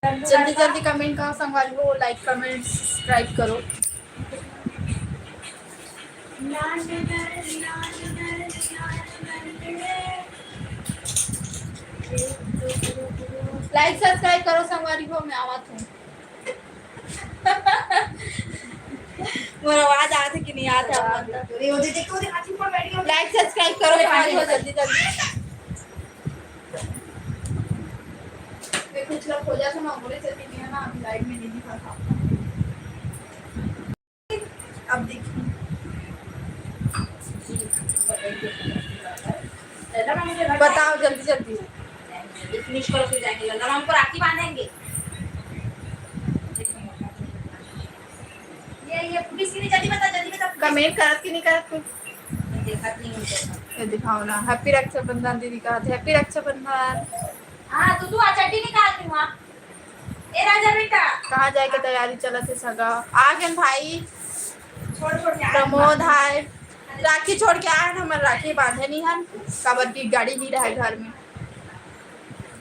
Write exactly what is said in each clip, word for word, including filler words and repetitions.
जल्दी जल्दी comment करो संगवारी हो, like comment subscribe करो। Like subscribe करो संगवारी हो, मैं आवत हूँ। मोर आवाज आत हे कि नहीं आत हे आप मन ला? Like subscribe करो संगवारी हो जल्दी जल्दी। मैं कुछ लोग खोजा था ना, बोले चलती नहीं है ना, अभी live में नहीं दिखा था। अब देखिए। बताओ जल्दी जल्दी। Finish करो, फिर जाएंगे। लल्ला मामा को राखी बांधेंगे। ये, ये पुलिस की नहीं, जल्दी बता, जल्दी बता। Comment करत कि नहीं करत कुछ? मैं देखत नहीं हूँ। ये दिखाओ ना। Happy रक्षाबंधन दीदी कहा थे। Happy रक्षाबंधन। हाँ, तू, तू आ, चड्डी निकाल तू वहाँ। ए राजा बेटा। कहाँ जाए के तैयारी चलत हे सगा? आ गए भाई। छोड़, छोड़ के आ। प्रमोद हाय। राखी छोड़ के आए हन, हमर राखी बांधे नहीं हन, काबर की गाड़ी नहीं रहे घर में,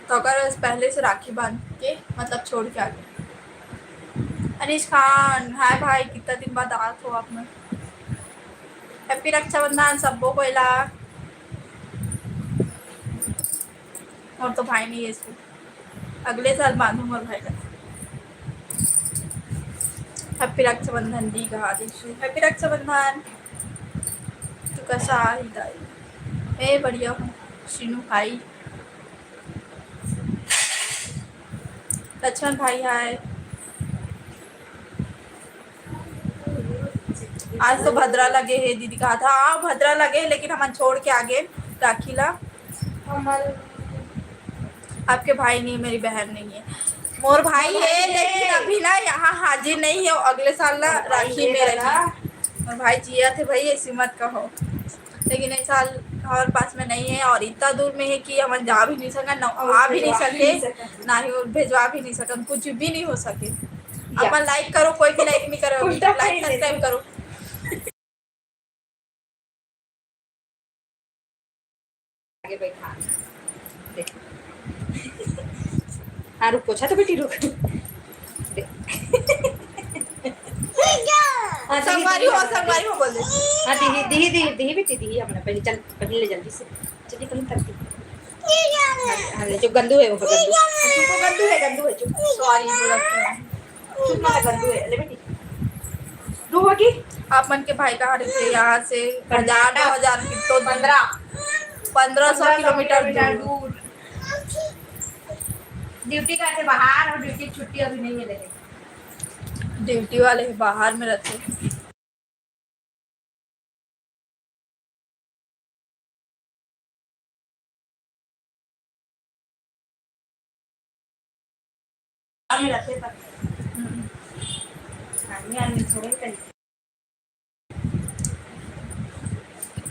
तो ओकर पहले से राखी बांध के, मतलब, छोड़ के आ गए। अनिश खान, हाय भाई, कितना दिन बाद आत हो आप मन। Happy रक्षाबंधन सबो कोई ला। और तो भाई नहीं है इसको, अगले साल बांधूंगा भाई का। Happy रक्षाबंधन दी कहा दीशु। Happy रक्षाबंधन। तू कसा आही दाई? मैं बढ़िया हूँ। शीनू भाई, लक्ष्मण भाई हाय। आज तो भद्रा लगे हे दीदी कहा था। हाँ, भद्रा लगे हे, लेकिन हमन छोड़ के आ गए राखी ला। हमर आपके भाई नहीं है, मेरी बहन नहीं है। मोर भाई है, लेकिन अभी ना यहाँ हाजिर नहीं है, अगले साल ना राखी में रही। मोर भाई जिया थे भाई, ऐसी मत कहो, लेकिन इस साल हमारे पास में नहीं है और इतना दूर में है कि हमन जा भी नहीं सकन, ना आ भी नहीं सके, ना ही भेजवा भी नहीं सकन, कुछ भी नहीं हो सके। अपन like करो, कोई भी like नहीं करो, like subscribe करो। आगे बैठा। देख। हाँ, रुक, पोछा तो बेटी, रुक। देख। हाँ, दिही, संगवारी हो, संगवारी हो बोल दे। हाँ, दिही, दिही, दिही, दिही बेटी, दिही अपना, पहले चल, पहले ले जल्दी से। चलिए, पहले तक। हाँ, हाँ, ले, जो गंदू है, वो गंदू। चुप, वो गंदू है, गंदू है, चुप। Sorry, बोला था। चुप ना, गंदू है। ले बेटी। दो होगी? आप मन के भाई कहाँ रहते? यहाँ से हजार, दो हजार की तो पंद्रह। पन्द्रह सौ किलोमीटर दूर। Duty करते बाहर और duty छुट्टी अभी नहीं मिले। Duty वाले बाहर में रहते। आने रहते पर। हम्म। आने, आने थोड़े कहीं।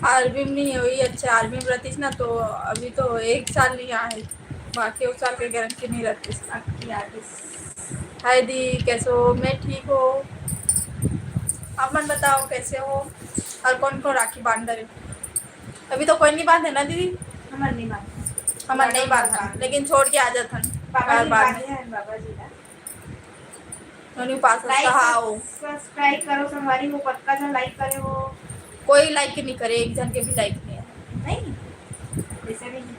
Army में नहीं है, वही अच्छा, army में रहतीस ना, तो अभी तो एक साल नहीं आए, बाकी एक साल के guarantee नहीं रहतीस। हाय दी, कैसे हो? मैं ठीक हो, आप मन बताओ कैसे हो और कौन कौन राखी बांध रहे? अभी तो कोई नहीं बांधे ना दीदी? हमर नहीं बांधे। हमर नहीं बांधे, लेकिन छोड़ के आ जाथन बाबा जी। बांधे हैं बाबा जी ना। नोनी पास like, हाँ, हो। Subscribe करो संगवारी हो, पक्का जन like करे हो। कोई like नहीं करे, एक जन के भी like नहीं है। नहीं? जैसे भी नहीं।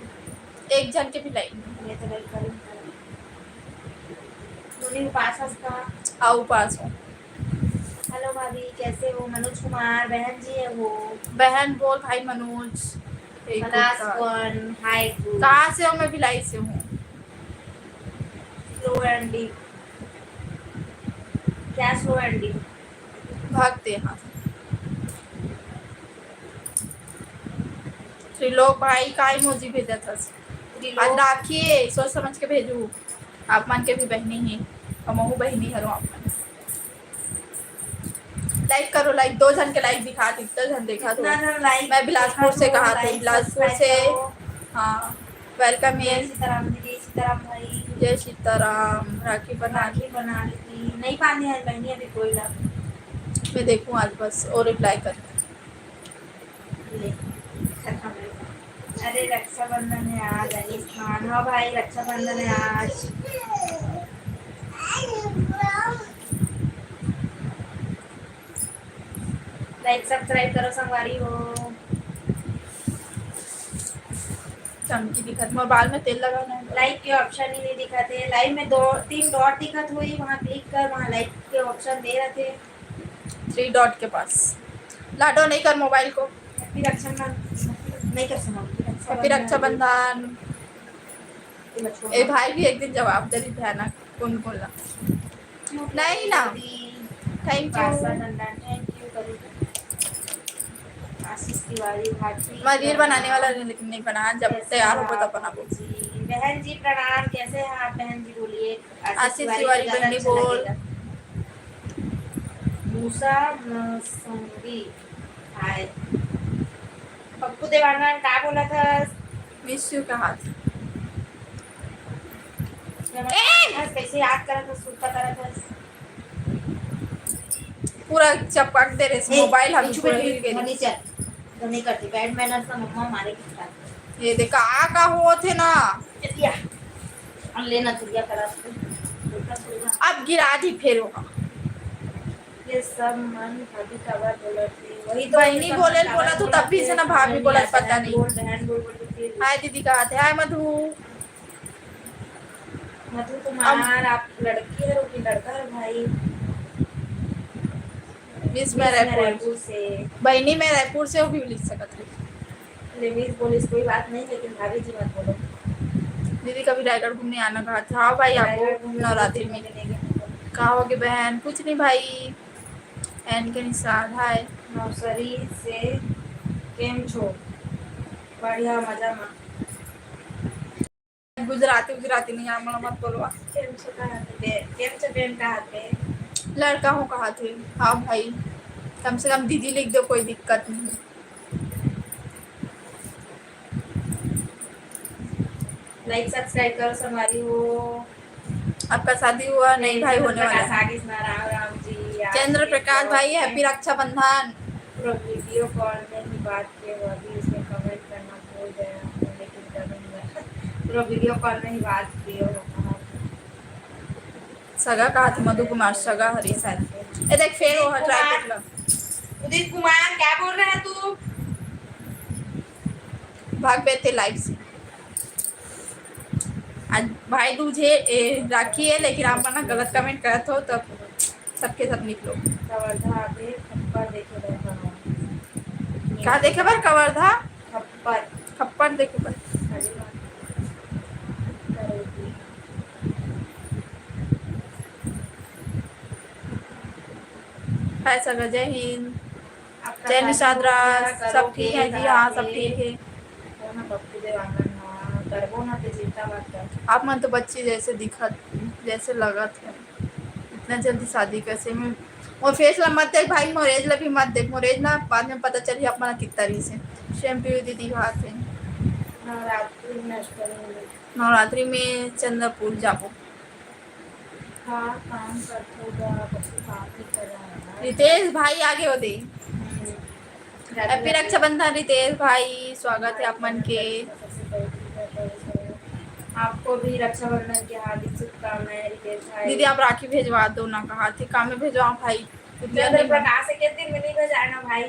एक जन के भी like नहीं। मैं तो like करूँ। नोनी उपास हस का? हाँ, उपास हो। Hello भाभी, कैसे हो? मनोज कुमार, बहन जी है वो। बहन बोल भाई मनोज। एक class कुत्ता। One, hi, good। कहाँ से हो? मैं भिलाई से हूँ। Slow and deep। क्या slow and deep? भागते हैं। त्रिलोक भाई का emoji भेजा था। त्रिलोक। आज राखी है, सोच समझ के भेजू। आप मन के भी बहनी है, हमहू बहनी हरो आप मन। Like करो, like, दो जन के like दिखा, इतना जन देखा तो। इतना जन like मैं बिलासपुर देखा से तो कहा थे, like बिलासपुर subscribe से। करो। हाँ, welcome जय है। सीताराम दीदी, सीताराम भाई। जय सीताराम। राखी बना राखी बना ली थी, नहीं बांधी है बहनी अभी कोई ला। मैं देखूँ आज बस और reply कर। ले, खत्म। अरे रक्षाबंधन है आज, आयुष्मान। हाँ भाई, रक्षाबंधन है आज। लाइक सब्सक्राइब करो संगवारी हो। चमकी दिखत, मोर बाल में तेल लगाना है। लाइक के ऑप्शन ही नहीं दिखत है। लाइव में दो तीन डॉट दिखत हुई, वहाँ क्लिक कर, वहाँ लाइक के ऑप्शन दे रहे थे। थ्री डॉट के पास। लाडो नहीं कर मोबाइल को। हैप्पी रक्षाबंधन। नहीं कर सुना। हैप्पी रक्षाबंधन। ए भाई भी एक दिन जवाब दे दी भयानक। कौन बोला? नहीं ना। Thank you. आशीष तिवारी भारती मैं रील बनाने वाला हूँ, लेकिन नहीं बना। जब तैयार हो तब बनाबो। जी बहन जी प्रणाम, कैसे हैं आप बहन जी? बोलिए। आशीष तिवारी बहनी बोल। मूसा मसूंगी। हाय। पप्पू देवांगन का बोला था? मिस यू कहा था। कैसे याद करा था, सुनता करा था। पूरा चपक दे रहे मोबाइल, हम छुपे गिर गए। नहीं करती, बैड मैनर्स का मम्मा मारे की। ये देखा आ का होत है ना। चलिया। हम लेना चलिया करा। अब गिरा दी फिर होगा। ये सब मन भाभी काबर बोलत हे? वही तो बहनी बोले बोला तो तब भी से ना भाभी बोलत पता नहीं। हाय दीदी कहा थे, हाय मधु। मधु कुमार, आप लड़की है कि लड़का है भाई? मिस मैं रायपुर से। बहनी मैं रायपुर से हूँ, भी लिख सकत है। ले मिस बोलिस कोई बात नहीं, लेकिन भाभी जी मत बोलो। दीदी कभी रायगढ़ घूमने आना कहा था। हाँ भाई, आपको नवरात्रि में। कहा होगे बहन? कुछ नहीं भाई। एन के निषाद, हाय। नवसरी से केम छो? बढ़िया, मजा मा। गुजराती, गुजराती नहीं, आप मोला मत बोलवा। केम छो कहा थे? केम छो बहन कहा थे? लड़का हो कहा थे? हाँ भाई, कम से कम दीदी लिख दो, कोई दिक्कत नहीं। लाइक सब्सक्राइब करो संगवारी हो। आपका शादी हुआ नहीं भाई, होने वाला है। राम राम जी। चंद्र प्रकाश भाई, हैप्पी रक्षाबंधन। पूरा वीडियो कॉल में ही बात किए हो, अभी इसमें कमेंट करना भूल गया हूँ, लेकिन करूँगा। पूरा वीडियो कॉल में ही बात किए हो। सगा कहा थे मधु कुमार, सगा हरे शायद। ए देख फेर वो ट्राई कर ला। उदित कुमार क्या बोल रहा है तू? भाग बे ते लाइव से। आज भाई दूज है, ए, राखी है, लेकिन आप मन गलत कमेंट करत हो तब सबके सब निकलो। कवर्धा आके खप्पर देखे बर कहा। का देखे बर कवर्धा? खप्पर। खप्पर देखे बर। हाय सगा, जय हिंद। जय निषाद राज, सब ठीक है जी? हाँ, सब ठीक है। आप मन तो बच्ची जैसे दिखत, जैसे लगत है। इतना जल्दी शादी कैसे में? मोर फेस ला मत देख भाई, मोर एज ला भी मत देख। मोर एज ना बाद में पता चली आप मन कितना रही से। सेम टू यू दीदी, बात है। नवरात्रि में चंद्रपुर जाबो। हाँ, काम करथो गा, कछु काम नहीं कर रहा है। रितेश भाई आगे हो दे। हम्म। हैप्पी रक्षाबंधन रितेश भाई, स्वागत है आप मन के। सबसे पहले तो आपको भी रक्षाबंधन की हार्दिक शुभकामनाएं रितेश भाई। दीदी आप राखी भेजवा दो ना, कहा थे काम में भेजवाओ भाई। चंद्र प्रकाश के दिन में नहीं भेजाना भाई।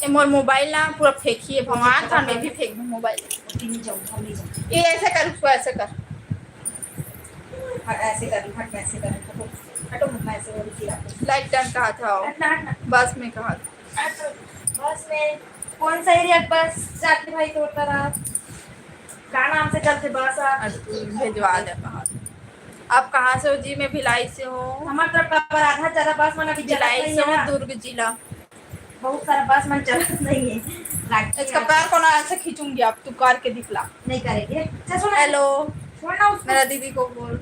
ए मोर मोबाइल ना पूरा फेंकिए भगवान, था मैं भी फेंक दूं मोबाइल। ये ऐसे कर, उसको ऐसे कर। हाँ, ऐसे कर, हट, मैं ऐसे कर, हटो, हटो, मैं ऐसे बोल के आपको। लाइट टर्न कहा था, हट ना, हट ना। बस में कहा था। हट, बस में कौन सा एरिया बस जाके भाई तोड़ता रहा? का नाम से चलते बस आप? भेजवा दे कहा। आप कहाँ से हो जी? मैं भिलाई से हूँ। हमारे तरफ का पर आधा ज्यादा बस मन अभी चलत नहीं है ना। भिलाई से हूँ, दुर्ग जिला। बहुत सारा बस मन चलत नहीं है। इसका पैर को ना ऐसे खींचूंगी, आप तू करके दिखला। नहीं करेंगे। अच्छा, सुन। हेलो। छोड़ ना उसको। मेरा दीदी को बोल,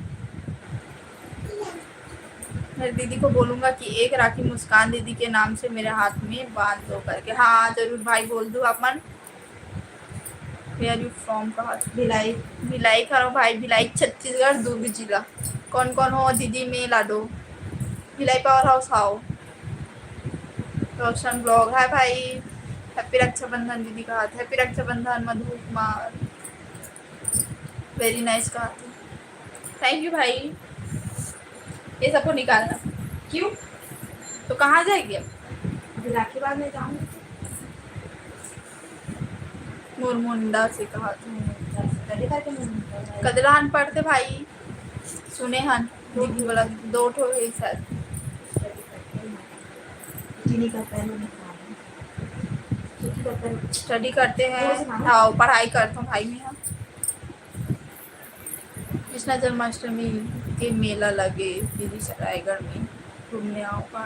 मेरी दीदी को बोलूंगा कि एक राखी मुस्कान दीदी के नाम से मेरे हाथ में बांध दो करके। हाँ, जरूर भाई, बोल दू अपन। Where you from? कहाँ से? भिलाई। भिलाई खरो भाई, भिलाई छत्तीसगढ़, दुर्ग जिला। कौन कौन हो दीदी में लाडो? भिलाई पावर हाउस हाओ। रोशन ब्लॉग, हाय भाई। हैप्पी रक्षाबंधन दीदी, कहा था हैप्पी रक्षाबंधन मधु कुमार। वेरी नाइस, कहा था। थैंक यू भाई। ये सबको निकालना। क्यों? तो कहाँ जाएगी अब? अभी राखी बांधने जाऊंगी। मोर मुंडा से कहा तू। कभी करके मैं निकल जाऊंगी। कदलान पढ़ते भाई, सुने हन दीदी बोला दो ठो है शायद। चीनी का पैन में खा रही हूँ। चीनी का पैन। स्टडी करते हैं, हाँ, पढ़ाई करते हैं भाई में हम। कृष्णा जन्माष्टमी के मेला लगे दीदी रायगढ़ में, घूमने आओ का?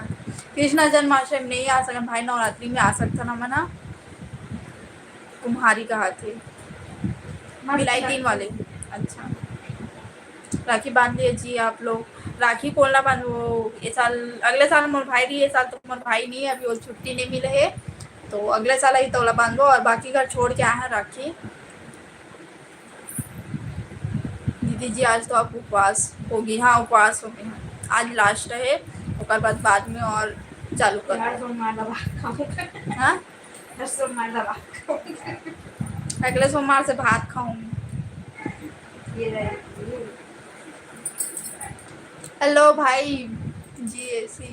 कृष्णा जन्माष्टमी नहीं आ सकन भाई, नवरात्रि में आ सकथन हमन हा। कुम्हारी कहा थे, मस्त भिलाई लगथे। तीन वाले। अच्छा, राखी बांध लिए जी आप लोग। राखी कोन ला बांधो ये साल? अगले साल मोर भाई रही, ये साल तो मोर भाई नहीं है, अभी वो छुट्टी नहीं मिले है, तो अगले साल ही तोला बांधो। और बाकी घर छोड़ के आए हैं राखी। दीदी जी, आज तो आप उपवास होगी? हाँ, उपवास हो गए हैं, आज लास्ट है, ओकर बाद बाद में और चालू कर यार, सोमवार दबा खाऊंगा। हाँ, हर सोमवार दबा खाऊंगा। अगले सोमवार से भात खाऊंगी। ये रहे। हेलो भाई, जी A C,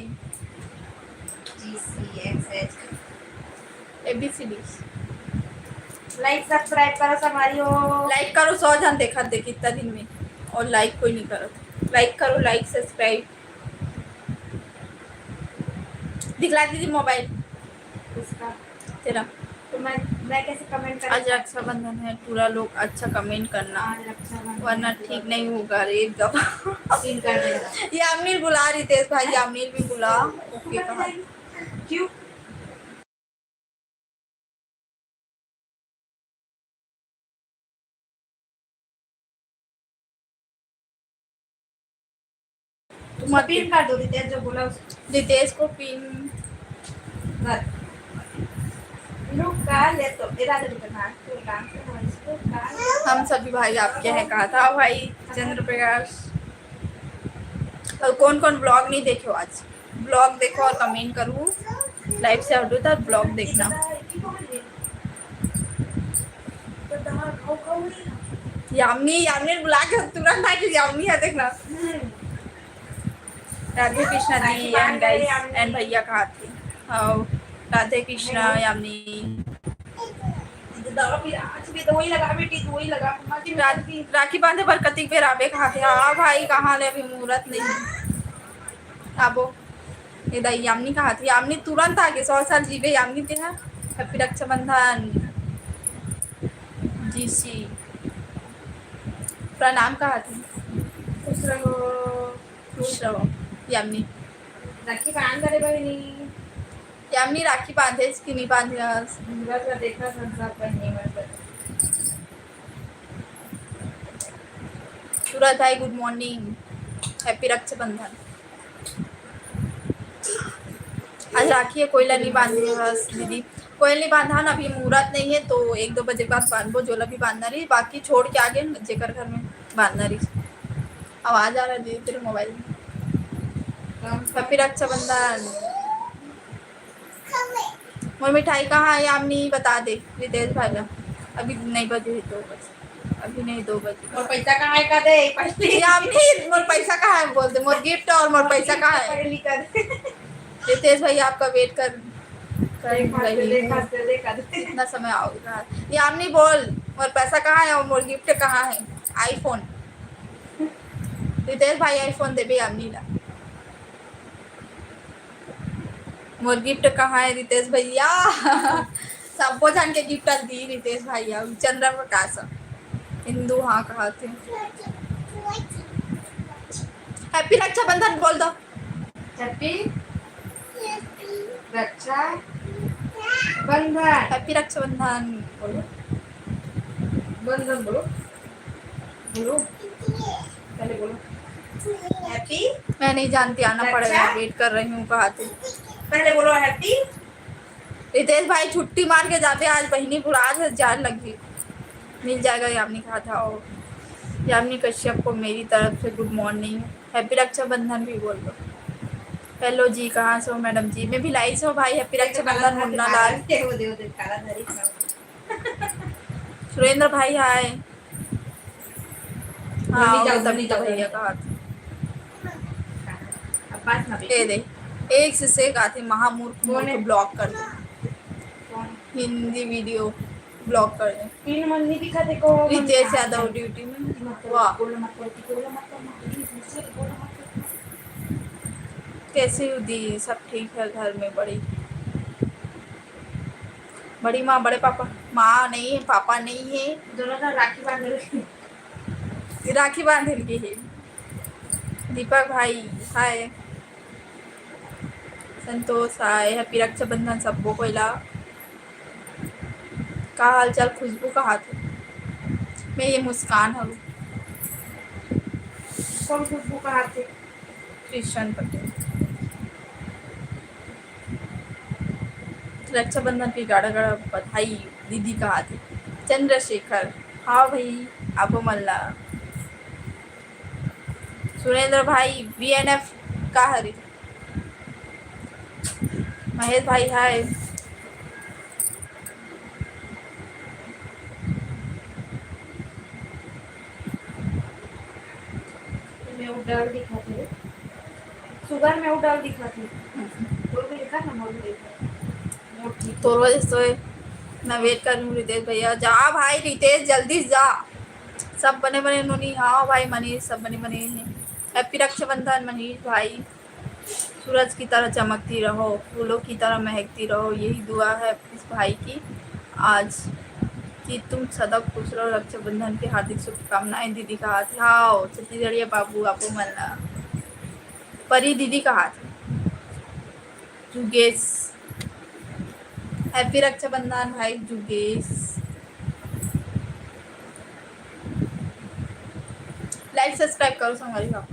G C X H. A B C D. Like subscribe करो संगवारी हो। लाइक करो, सौ जन देखा देख इतना दिन में, और लाइक कोई नहीं करत। लाइक करो, लाइक सब्सक्राइब। दिखला दीदी मोबाइल इसका तेरा। तो मैं मैं कैसे कमेंट कर आज रक्षाबंधन है, पूरा लोग अच्छा कमेंट करना, आज रक्षाबंधन वरना है, ठीक नहीं होगा रे एकदम। सीन कर देगा। यामिनी बुला, रितेश भाई, यामिनी भी बुला। ओके, कहा क्यों? तुम मत पिन कर दो रितेश जो बोला उसको। रितेश को पिन। बस। लोग का ले तो इधर इधर ना तो डांस में इसको का हम सभी भाई आपके हैं, कहा था भाई चंद्र प्रकाश। और कौन कौन ब्लॉग नहीं देखे हो आज? ब्लॉग देखो और कमेंट करो। लाइव से हटो तो ब्लॉग देखना। यामिनी, यामिनी बुला के तुरंत आ गई, यामिनी है देखना। राधे कृष्णा दी एंड गाइस एंड भैया कहा थे। हाँ, राधे कृष्णा यामिनी। दवा पिला, आज भी दवाई लगा बेटी, दवाई लगा। मम्मा जी रा-, राखी बांधे बर कतिक बेर आबे कहा थे। हाँ भाई, कहाँ ले, अभी मुहूर्त नहीं है। आबो। ए दाई, यामिनी कहा थे, यामिनी तुरंत आगे, सौ साल जीवे यामिनी तेहा। हैप्पी रक्षाबंधन। जी सी। प्रणाम कहा थे। खुश रहो। खुश रहो। यामिनी। राखी बांध करे बहिनी। यामिनी राखी बांधे कि नहीं बांधे आज? मुहूर्त का देखा था सब बहिनी मन पर। सूरज भाई, गुड मॉर्निंग, हैप्पी रक्षाबंधन। आज राखी है, कोयला नहीं बांधे हस दीदी? कोयल नहीं बांधा ना, अभी मुहूर्त नहीं है, तो एक दो बजे बाद बांधबो। जोला भी बांधना रही, बाकी छोड़ के आगे न, जेकर घर में बांधना रही। आवाज आ रहा है दीदी तेरे मोबाइल में। हैप्पी रक्षाबंधन। मोर मिठाई कहाँ है यामिनी, बता दे रितेश भाई ला। अभी नहीं बजे है, दो बजे, अभी नहीं, दो बजे। और पैसा कहाँ है का दे? पैसे यामिनी, मोर पैसा कहाँ है बोल दे, मोर गिफ्ट और मोर पैसा कहाँ है? पहली का दे। रितेश भाई आपका वेट कर, कर देखा रही दे, हूँ। देखा दे, देखा दे। कितना समय आओगे? यामिनी बोल, मोर पैसा कहाँ है और मोर गिफ्ट कहाँ है? आईफोन। रितेश भाई आईफोन देबे यामिनी ला। मोर गिफ्ट कहाँ है रितेश भैया? सब्बो झन के गिफ्ट दी रितेश भैया। चंद्र प्रकाश हिंदू, हाँ, कहा थे। हैप्पी रक्षाबंधन बोल दो। हैप्पी रक्षा बंधन। हैप्पी रक्षाबंधन बोलो। बंधन बोलो, बोलो, पहले बोलो हैप्पी। मैं नहीं जानती, आना अच्छा। पड़ेगा, वेट कर रही हूँ, कहा थे। पहले बोलो हैप्पी। रितेश भाई छुट्टी मार के जाते आज, बहिनी बुला के जान लगी। मिल जाएगा, यामिनी कहा था। और यामिनी कश्यप को मेरी तरफ से गुड मॉर्निंग, हैप्पी रक्षाबंधन भी बोल दो। हेलो जी, कहाँ से हो मैडम जी? मैं भिलाई से हूँ भाई, हैप्पी रक्षाबंधन मुन्ना लाल। वो दे, वो दे, काला धरी खाओ। सुरेंद्र भाई हाय। हाँ, मम्मी वो जाओ, तभी मम्मी तो जाओ। भैया कहा था। अब बात ना ये दे। एक से, से एक आथे, महामूर्ख, मूर्ख, block कर दे। हिंदी video block कर दे। पिन मन नहीं दिखाते को, रितेश यादव duty में। वाह। कैसी हो दी? सब ठीक है घर में? बड़ी, बड़ी माँ, बड़े पापा, माँ नहीं है, पापा नहीं है। दोनों का राखी बांध रखे। राखी बांध के है। दीपक भाई, हाय। संतोष, हाय। Happy रक्षाबंधन सबको कोइला। का हाल चाल खुशबू, कहाथे? मैं ये मुस्कान हूँ। कौन खुशबू, कहाथे? कृष्ण पटेल। रक्षाबंधन की गाड़ा गाड़ा बधाई दीदी, कहाथे? चंद्रशेखर, हाँ भाई, आपो मन ला। सुरेंद्र भाई, V N F का हरे? महेश भाई, हाय। मैं वो डर दिखाती हूँ। सुगर में वो डर दिखाती हूँ। वो भी दिखा ना, वो भी देखा। वो ठीक। तोर वजह से तो मैं wait कर रही हूँ, रितेश भैया। जा भाई रितेश, जल्दी जा। सब बने बने नोनी, हाँ भाई मनीष, सब बने बने हैं। Happy रक्षाबंधन मनीष भाई। सूरज की तरह चमकती रहो, फूलों की तरह महकती रहो, यही दुआ है इस भाई की आज, कि तुम सदा खुश रहो। रक्षाबंधन की हार्दिक शुभकामनाएं दीदी, कहाथे? हाँ, छत्तीसगढ़िया बाबू, आपो मन ला। परी दीदी, कहाथे? जुगेश, Happy रक्षाबंधन भाई जुगेश। Like subscribe करो संगवारी हो।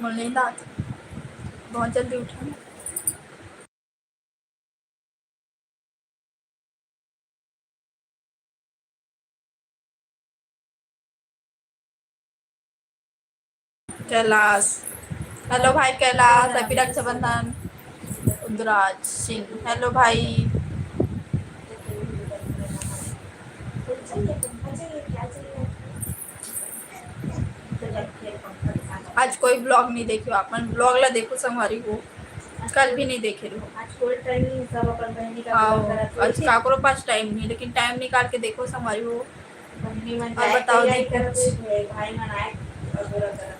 मोर नींद आत, बहुत जल्दी उठा। कैलाश, hello भाई कैलाश, Happy रक्षाबंधन। उदराज सिंह, hello भाई। आज कोई vlog नहीं देखियो आप मन, vlog ला देखो संगवारी हो, कल भी नहीं देखे रहो। आज कोई time नहीं, सब अपन बहनी का हाँ, vlog करत आज होही। काकरो पास time नहीं, लेकिन time निकाल के देखो संगवारी हो। बहनी मन और जाए बताओ तैयारी दीदी। करत होही, भाई मन आए और पूरा करत होही।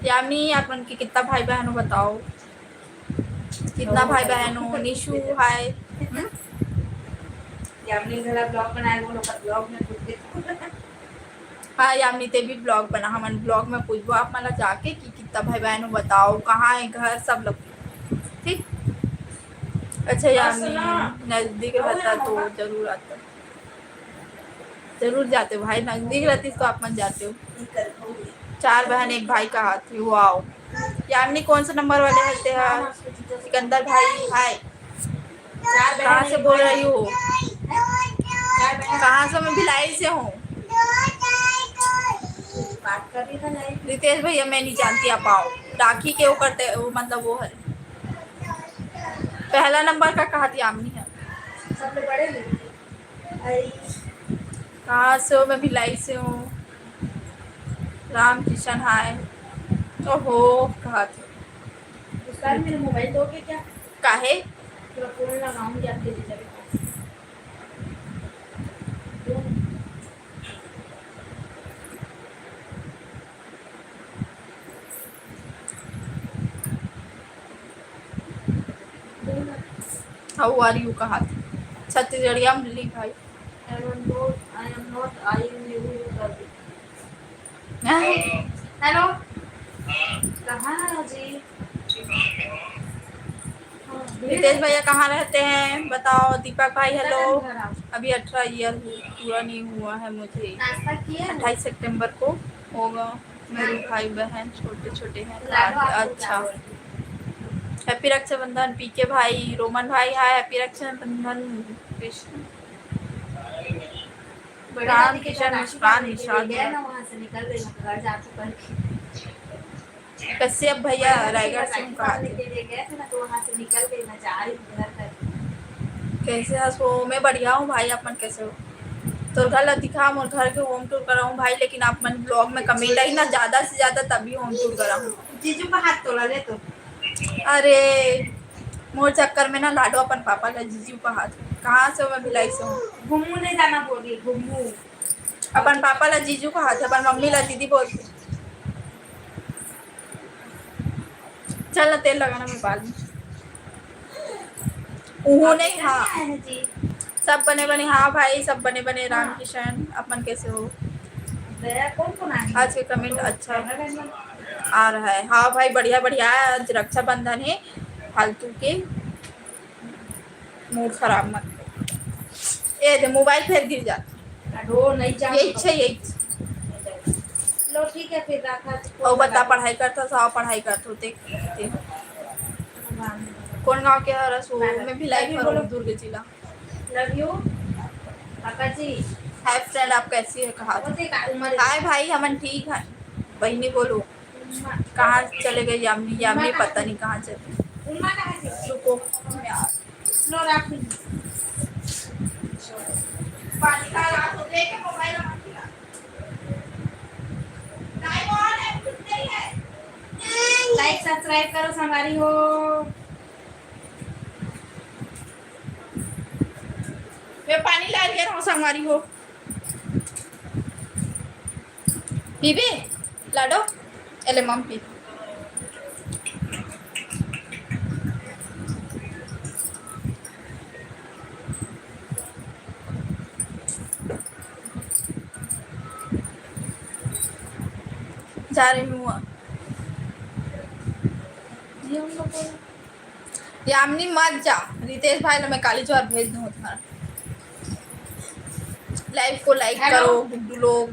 यामिनी, आप मन के कितना भाई बहन हो बताओ? कितना भाई बहन हो? निशु, हाय। हम्म? यामिनी घला vlog बनाए, वो लोग का vlog में कुछ देखो। हाँ यामिनी, ते भी vlog बना, हमन vlog में पूछबो आप मन ला जाके कि कितना भाई बहन हो बताओ, कहाँ है घर, सब लोग। ठीक, अच्छा यामिनी, नजदीक रहता तो जरूर आता। जरूर जाते हो भाई, नजदीक रहती तो आप मन जाते हो। चार बहन एक भाई कहाथे, वाओ। यामिनी कौन से number वाले हते हैं? सिकंदर भाई, हाय। कहाँ से बोल रही हो? कहाँ से? मैं भिलाई से हूँ। रितेश भैया, मैं नहीं जानती, आप आओ। राखी के वो करते, वो मतलब वो है। पहला number का कहाथे यामिनी है। कहाँ से हो? मैं भिलाई से हूँ। राम किशन, हाय। ओहो, कहाथे। उस बार मेरा mobile दोगे क्या? काहे? पूरा phone लगाऊंगी आपके जीजा के पास। How are you कहाथे? छत्तीसगढ़िया में लिख भाई। I am not, I am not, I am you, you कर दे। Hello। कहाँ है जी? रितेश भैया कहाँ रहते हैं बताओ। दीपक भाई, hello। अभी अठारह year हु-, पूरा नहीं हुआ है मुझे। नाश्ता किए हो? अट्ठाईस सितंबर को होगा। मेरे भाई बहन छोटे छोटे हैं। लाडो आपको क्या अच्छा। बोलते हैं? Happy रक्षाबंधन पीके भाई, रोमन भाई, हाय, happy रक्षाबंधन कृष्ण। राम किशन मुस्कान निषाद। गया ना, वहाँ से निकल गई, घर जा चुका है। कश्यप भैया, रायगढ़ से हूँ, कहाथे? के लिए गए थे ना, तो वहाँ से निकल गई, मैं जा रही हूँ घर तक। कैसे हस हो? मैं बढ़िया हूँ भाई, आप मन कैसे हो? तोर घर ला दिखा, मोर घर के home tour कराहूँ भाई, लेकिन आप मन vlog में comment आई ना ज्यादा से ज्यादा, तभी home tour कराहूँ। जीजू का हाथ तोला ले तो। अरे, मोर चक्कर में ना लाडो अपन पापा ला जीजू का हाथ, कहाँ से मैं भिलाई से हूँ। घुम्मू नहीं जाना बोली, घुम्मू। अपन पापा ला जीजू का हाथ, अपन मम्मी ला दीदी बोलती। चल ना, तेल लगाना मैं बाल में। उहू नहीं, हाँ। सब बने बने, हाँ भाई, सब बने बने। राम किशन, अपन कैसे हो? आज के comment अच्छा आ रहा है। हाँ भाई, बढ़िया बढ़िया है। आज रक्षाबंधन है, फालतू के mood खराब मत कर। ए दे, mobile फेर गिर जात। यही छे, यही छे। लो, ठीक है, फिर रखा। अउ बता, पढ़ाई करत हस? हाँ, पढ़ाई करत हों। ते, ते कौन गांव के हरस? मैं भिलाई के हरौं, दुर्ग जिला। Love you पापा जी। Hi friend, आप कैसी है? कहा। Hi भाई, हमन ठीक है। बहिनी बोलो, कहाँ चले गए यामिनी? यामिनी पता नहीं कहाँ चले। रुको। लो, राख ली। पानी का ग्लास हो, लेके मोबाइल रख दिया। टाइम और है, कुछ नहीं है। Like subscribe करो संगवारी हो। मैं पानी ला लिया हूँ संगवारी हो। पीबे लाडो? एले मम पी। जा रही हूँ। ये हम लोग को यामिनी मत जा, रितेश भाई ला मैं काली जोहार भेज दूँ तुम्हारा। Live को like करो गुड्डू लोग।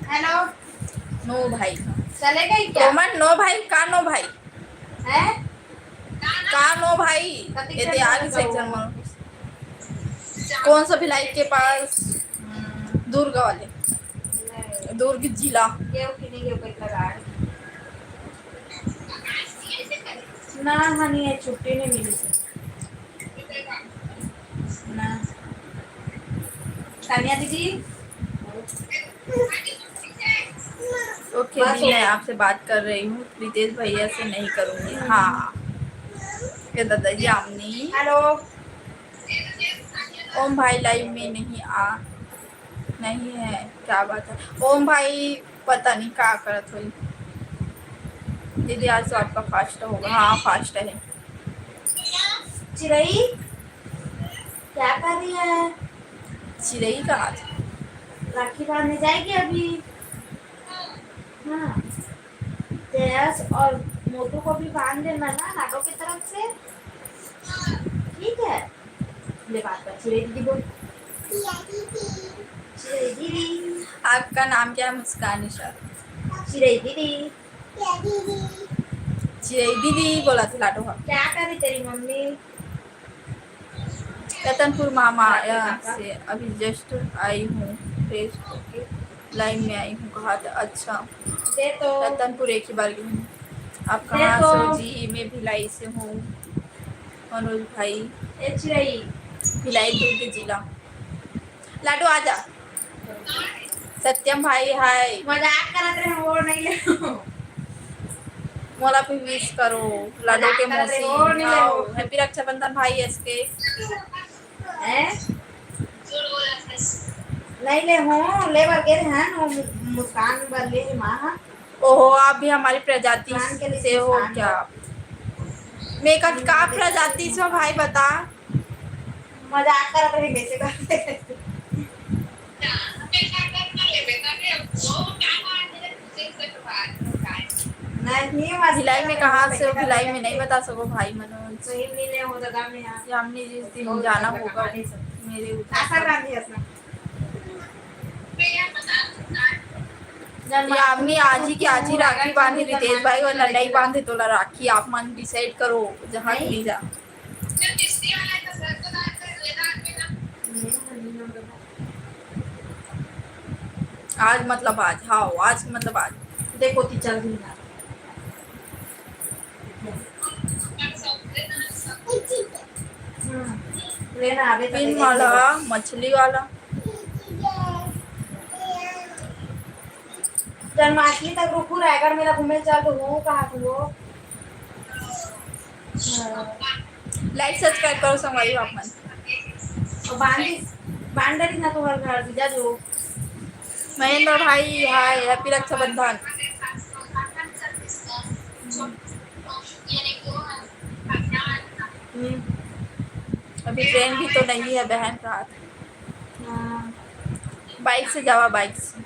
Hello। No भाई। चले गई क्या? कोमल, no भाई, का no भाई? हैं? का no भाई? ये तो आगे से जन्म। कौन सा भिलाई के पास? दुर्ग वाले। दुर्ग जिला। ना, हाँ, नहीं है, छुट्टी नहीं मिली से। ना। तानिया दीदी। OK बस दीदी, मैं आपसे बात कर रही हूँ, रितेश भैया से नहीं करूँगी। हाँ, ये दादाजी आमनी। Hello। ओम भाई live में नहीं आ, नहीं है, क्या बात है? ओम भाई पता नहीं का करत होई। दीदी, आज तो आपका fast होगा। हाँ, fast है। चिरई, क्या कर रही है? चिरई का आज राखी बांधने जाएगी अभी। हाँ, जयस और मोटू को भी बांध देना ना लाडो की तरफ से। ठीक है, ले बात कर, चिरई दीदी बोल। चिरई दीदी। आपका नाम क्या है? मुस्कान इशरत। चिरई दीदी। चिरई दीदी बोला था लाडो। क्या कर रही तेरी मम्मी? रतनपुर मामा से अभी just आई हूँ, fresh होके live में आई हूँ। कहा था, अच्छा, रतनपुर एक ही बार गई हूँ। आप कहाँ से हो जी? मैं भिलाई से हूँ। मनोज भाई, भिलाई दुर्ग जिला। लाडो आजा। सत्यम भाई hi। मजाक करत रहे, वो नहीं ले। मोला भी wish करो लाडो के मौसी। Happy रक्षाबंधन भाई एस के। नहीं ले हो, ले बर गे रहे हैं, वो मुस्कान बर ले माँ। ओहो, आप भी हमारी प्रजाति से हो क्या? मैं का, का प्रजाति से हो भाई, बता। मजाक करत रही, वैसे करते। नहीं, भिलाई में कहाँ से हो? भिलाई में नहीं बता सको भाई मनोज। सही मिले हो दादा में यहाँ। यामिनी जिस दिन जाना होगा मेरे उधर। यामिनी आज ही के आज ही राखी बांधी रितेश भाई और नंदई बांधे तोला राखी। आप मन decide करो जहाँ नहीं जा। आज मतलब आज, हाँ, आज मतलब आज। देखो ती चल रही ना। लेना आवे तो पिन वाला, मछली वाला। जन्माष्टमी तक रुकू, रायगढ़ मेला घूमे चल, तो वो कहा तू वो। हाँ। Like subscribe करो संगवारी हो आप मन। तो बांध, बांध डरी ना तुम्हारे घर, जीजा जो। महेंद्र भाई, हाय, happy रक्षाबंधन। हम्म। अभी ट्रेन भी तो नहीं है बहन, रात। हाँ। बाइक से जावा, बाइक से।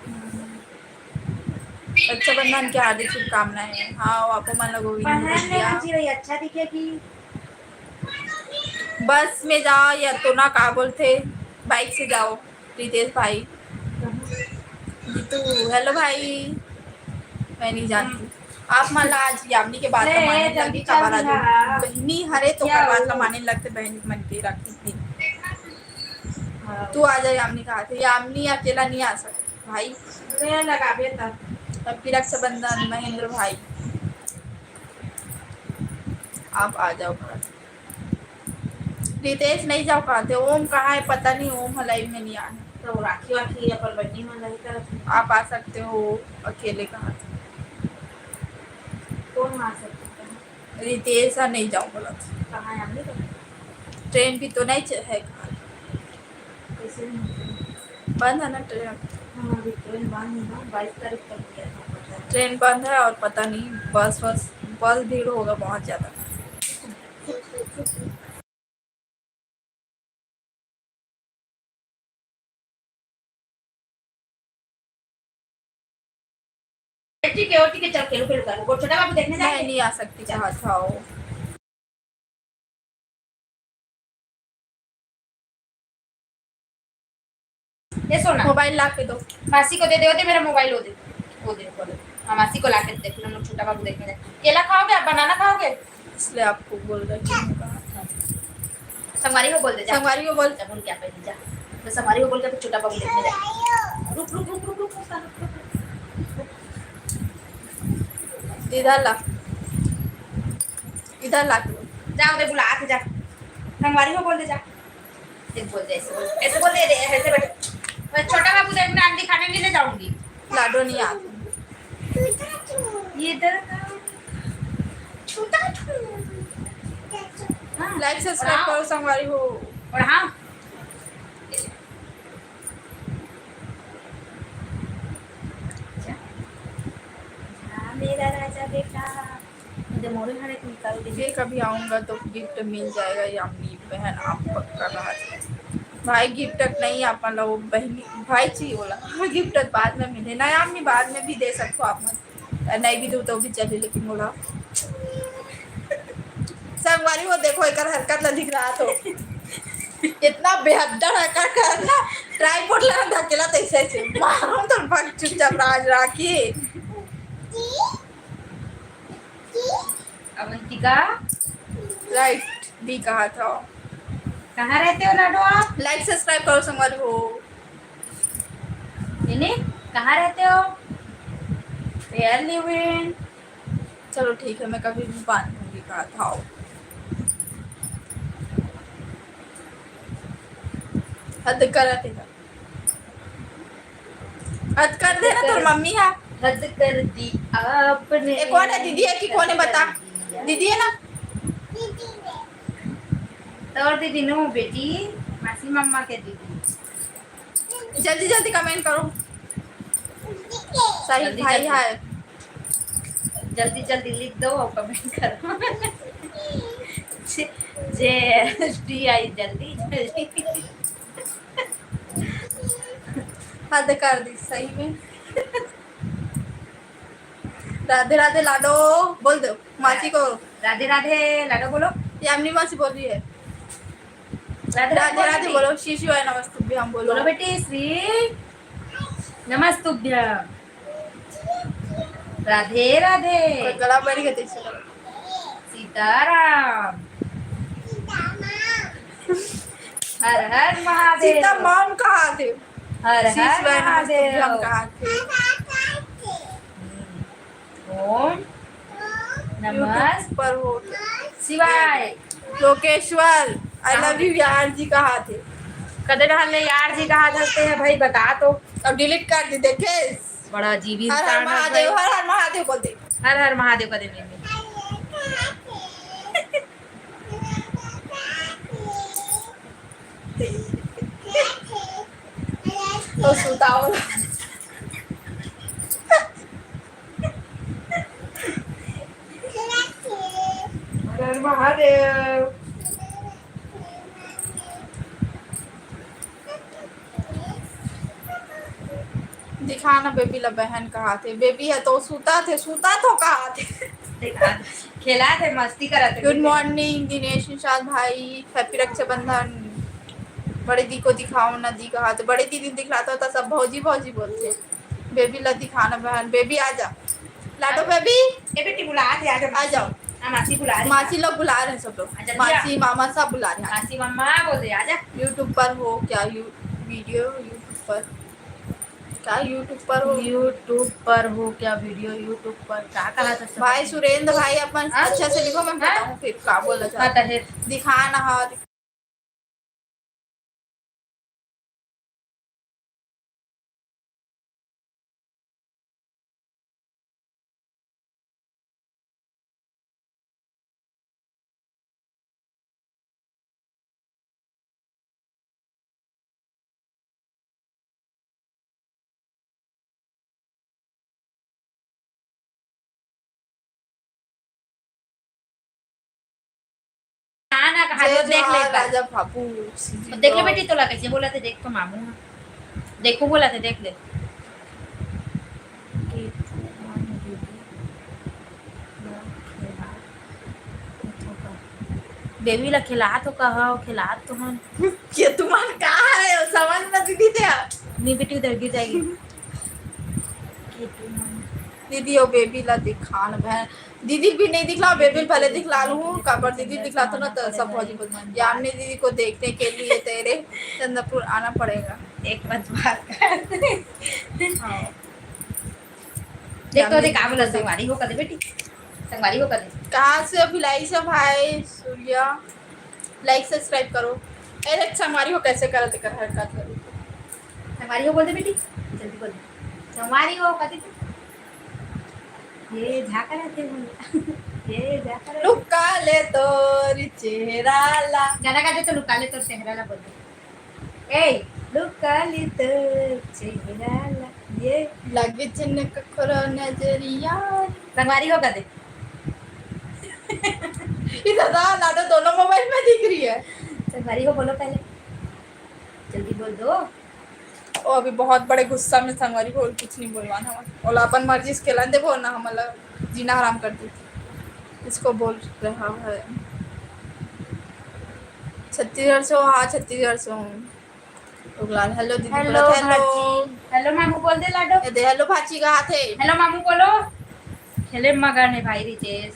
हम्म। रक्षाबंधन की हार्दिक शुभकामनाएं। हाँ, आपको मन लगो पहन लेना चाहिए, अच्छा दिखेगी। बस में जाओ या तो ना, का बोलते, बाइक से जाओ। रितेश भाई, जीतू, हेलो भाई। मैं नहीं जानती। आप मन ला आज यामिनी के बात ला माने लगही, काबर आज बहिनी हरे तो ओकर बात ला माने लगथे, बहन मन के राखी के दिन। हाँ। तू आ जा यामिनी कहा थे, यामिनी अकेला नहीं आ सकती भाई। ले लगाबे तब। तब फिर रक्षाबंधन, महेंद्र भाई, आप आ जाओ। रितेश नहीं जाओ कहा थे, ओम कहाँ है पता नहीं, ओम ह live में नहीं आया। तो राखी वाखी अपन बहिनी मन नहीं करत हे। आप आ सकते हो अकेले कहा थे। कौन आ सकते हैं? रितेश ह नहीं जाओ बोला था। कहाँ है हमने तो? ट्रेन भी तो नहीं च-, है कहा। कैसे नहीं? बंद है ना ट्रेन? हाँ, अभी ट्रेन बंद है ना, बाईस तारीख तक गया था, पता नहीं। ट्रेन बंद है और पता नहीं बस, बस, बस भीड़ होगा बहुत ज्यादा। ठीक है, और ठीक है, चल, खेलो, खेलो, करो। वो छोटा बाबू देखने मैं जाए। नहीं आ सकती, चाहत हूँ। ये सोना। मोबाइल ला के दो। मासी को दे दे, वो दे मेरा मोबाइल, वो दे, वो दे, वो दे। हाँ, मासी को ला के दे, फिर हम लोग छोटा बाबू देखने जाए। केला खाओगे आप, बनाना खाओगे? इसलिए आपको बोल रहे थे। संगवारी को बोल दे, जा। संगवारी को बोल। जा, बोल के आप जा। तो संगवारी को बोल के फिर छोटा बाबू देखने जा। रुक, रुक, रुक, रुक, रुक, रुक, रुक, रुक। इधर ला, इधर ला। जा, उधर बुला के जा। संगवारी को बोल दे, जा। देख, बोल दे, ऐसे बोल, ऐसे बोल दे, दे, ऐसे बैठ। मैं छोटा बाबू देख, मैं आंटी खाने नहीं ले जाऊंगी। लाडो नहीं आता। ये इधर का। छोटा छू। हाँ, like subscribe और हाँ। करो संगवारी हो। और हाँ। हाँ, मेरा राजा बेटा। मुझे मोरे घर एक निकाल दीजिए। फिर कभी आऊंगा तो गिफ्ट मिल जाएगा यामिनी बहन, आप पक्का रहा। भाई गिफ्ट तक नहीं, आप मतलब वो बहनी, भाई चाहिए बोला। गिफ्ट तक बाद में मिले ना यामिनी, बाद में भी दे सकते हो आप मन। नहीं भी दूँ तो भी चले, लेकिन बोला संगवारी वो देखो एकर हरकत ला दिख रहा तो इतना बेहतर हरकत करना, ट्राइपॉड ला धकेला तो ऐसे ऐसे मारो तो भाग चुपचाप राज राखी। अवंतिका। राइट, डी कहा था। कहाँ रहते हो लाडो आप? लाइक सब्सक्राइब करो संगवारी हो। नहीं, नहीं, कहाँ रहते हो? Where live in? चलो ठीक है, मैं कभी भी बांध दूंगी कहा था। हद करत है। हद कर दे ना तोर मम्मी हा। हद कर दी आपने। ए, कौन है दीदी है कि कौन है बता? दीदी है ना? तोर दीदी नो बेटी, मासी मम्मा के दीदी। जल्दी जल्दी कमेंट करो। सही जल्दी, भाई जल्दी। हाय। जल्दी जल्दी लिख दो और कमेंट करो। जे, जे एस टी आई जल्दी जल्दी। हद कर दी सही में। राधे राधे लाडो बोल दो मासी को। राधे राधे लाडो बोलो। यामिनी मासी बोल रही है। राधे राधे राधे बोल रही। बोलो, श्री शिवाय नमस्तुभ्यम बोलो। बोलो बेटी, श्री नमस्तुभ्यम। राधे राधे। कोई गला बैठ गया तेरे से। सीताराम। हर हर महादेव। सीता माम कहा थे? हर श्री हर शिवाय महादेव। नमस्तुभ्यम कहा थे? हम्म। ओम नमः YouTube पर हो। शिवाय। लोकेश्वर, I love you यार जी कहा थे? कदे रहन ले यार जी कहा थे भाई, बता तो। अब डिलीट कर दी, देखे? बड़ा अजीब हर हर इंसान है महादेव, भाई। हर हर महादेव बोल दे। हर हर महादेव का दे मेरे। तो सुताओ। हर हर महादेव। दिखा ना बेबी ला बहन कहाथे। बेबी ह तो सुताथे, सुताथे कहाथे। देखा, खेलाथे, मस्ती करथे। Good morning दिनेश निषाद भाई, happy रक्षाबंधन। बड़े दी को दिखाओ ना दी कहाथे। बड़े दीदी दिखलाता होता सब भौजी भौजी बोलथे। बेबी ला दिखा ना बहन, बेबी आ जा। लाडो बेबी। ए बेटी बुलाथे, आ जा। आ जाओ। हाँ, मासी बुला रही है। मासी लोग बुला रहे हैं सब लोग। हाँ, जल्दी आ। मासी, मामा सब बुला रहे हैं। मासी मम्मा बोल दे, आ जा। YouTube पर हो क्या यू-, video YouTube पर? क्या YouTube पर हो? YouTube पर हो क्या video YouTube पर? क्या कहा था सब? भाई सुरेंद्र भाई, अपन हाँ? अच्छा से लिखो, मैं हाँ? बताऊँ फिर क्या बोला हाँ, जाता है। तो है। दिखा ना, हाँ। ना, ना, कहा जय दो, देख ले जोहार एक बार। राजा बाबू, सीधी तो देख ले बात। बेटी, तोला कैसे बोला थे, देख तो मामू। देखो बोला थे, देख ले। बेबी ला खिलात हो कहा, खिलात तो हन। ये तुम्हार का है, समझ में दीदी ते। नहीं बेटी, उधर गिर जाएगी। दीदी, ओ बेबी ला दिखा ना बहन। दीदी भी नहीं दिखला, बेबी भले दिखला लूँ, काबर दीदी दिखला तो ना, तो सब भौजी बोल, यामिनी दीदी को देखने के लिए तेरे चंद्रपुर आना पड़ेगा। एक बात, बात कर। हाँ। देख तो, देख, का बोला, संगवारी हो कदे बेटी, संगवारी हो कदे। कहाँ से अभी लाई से भाई सूर्या? Like subscribe करो। अरे संगवारी हो कैसे करत कर हरकत करो। संगवारी हो बोल दे बेटी, जल्दी बोल दे। संगवारी हो कदे तू? ये झाका रहते बोल। ये झाका रहते। लुका ले तोर चेहरा ला। गाना गा दे तो, लुका ले तोर चेहरा ला बोल दे। ए, लुका ले तोर चेहरा ला। ये लगे चन्न कखरो नजरिया। संगवारी हो कदे। इधर आ, लाडो दोनों mobile में दिख रही है। संगवारी हो बोलो पहले। जल्दी बोल दो। वो अभी बहुत बड़े गुस्सा में संगवारी को कुछ नहीं बोलवाना है। ओला अपन मर्जी से खेलन देबो ना, हमला जीना हराम कर दी। इसको बोल रहा है। छत्तीसगढ़ से हो? हाँ, छत्तीसगढ़ से हूँ। उगलाल, hello दीदी, hello बोलत, hello। भाची। Hello मामू बोल दे लाडो। ये दे, hello भाची कहा थे। Hello मामू बोलो। खेले मगन है भाई रितेश।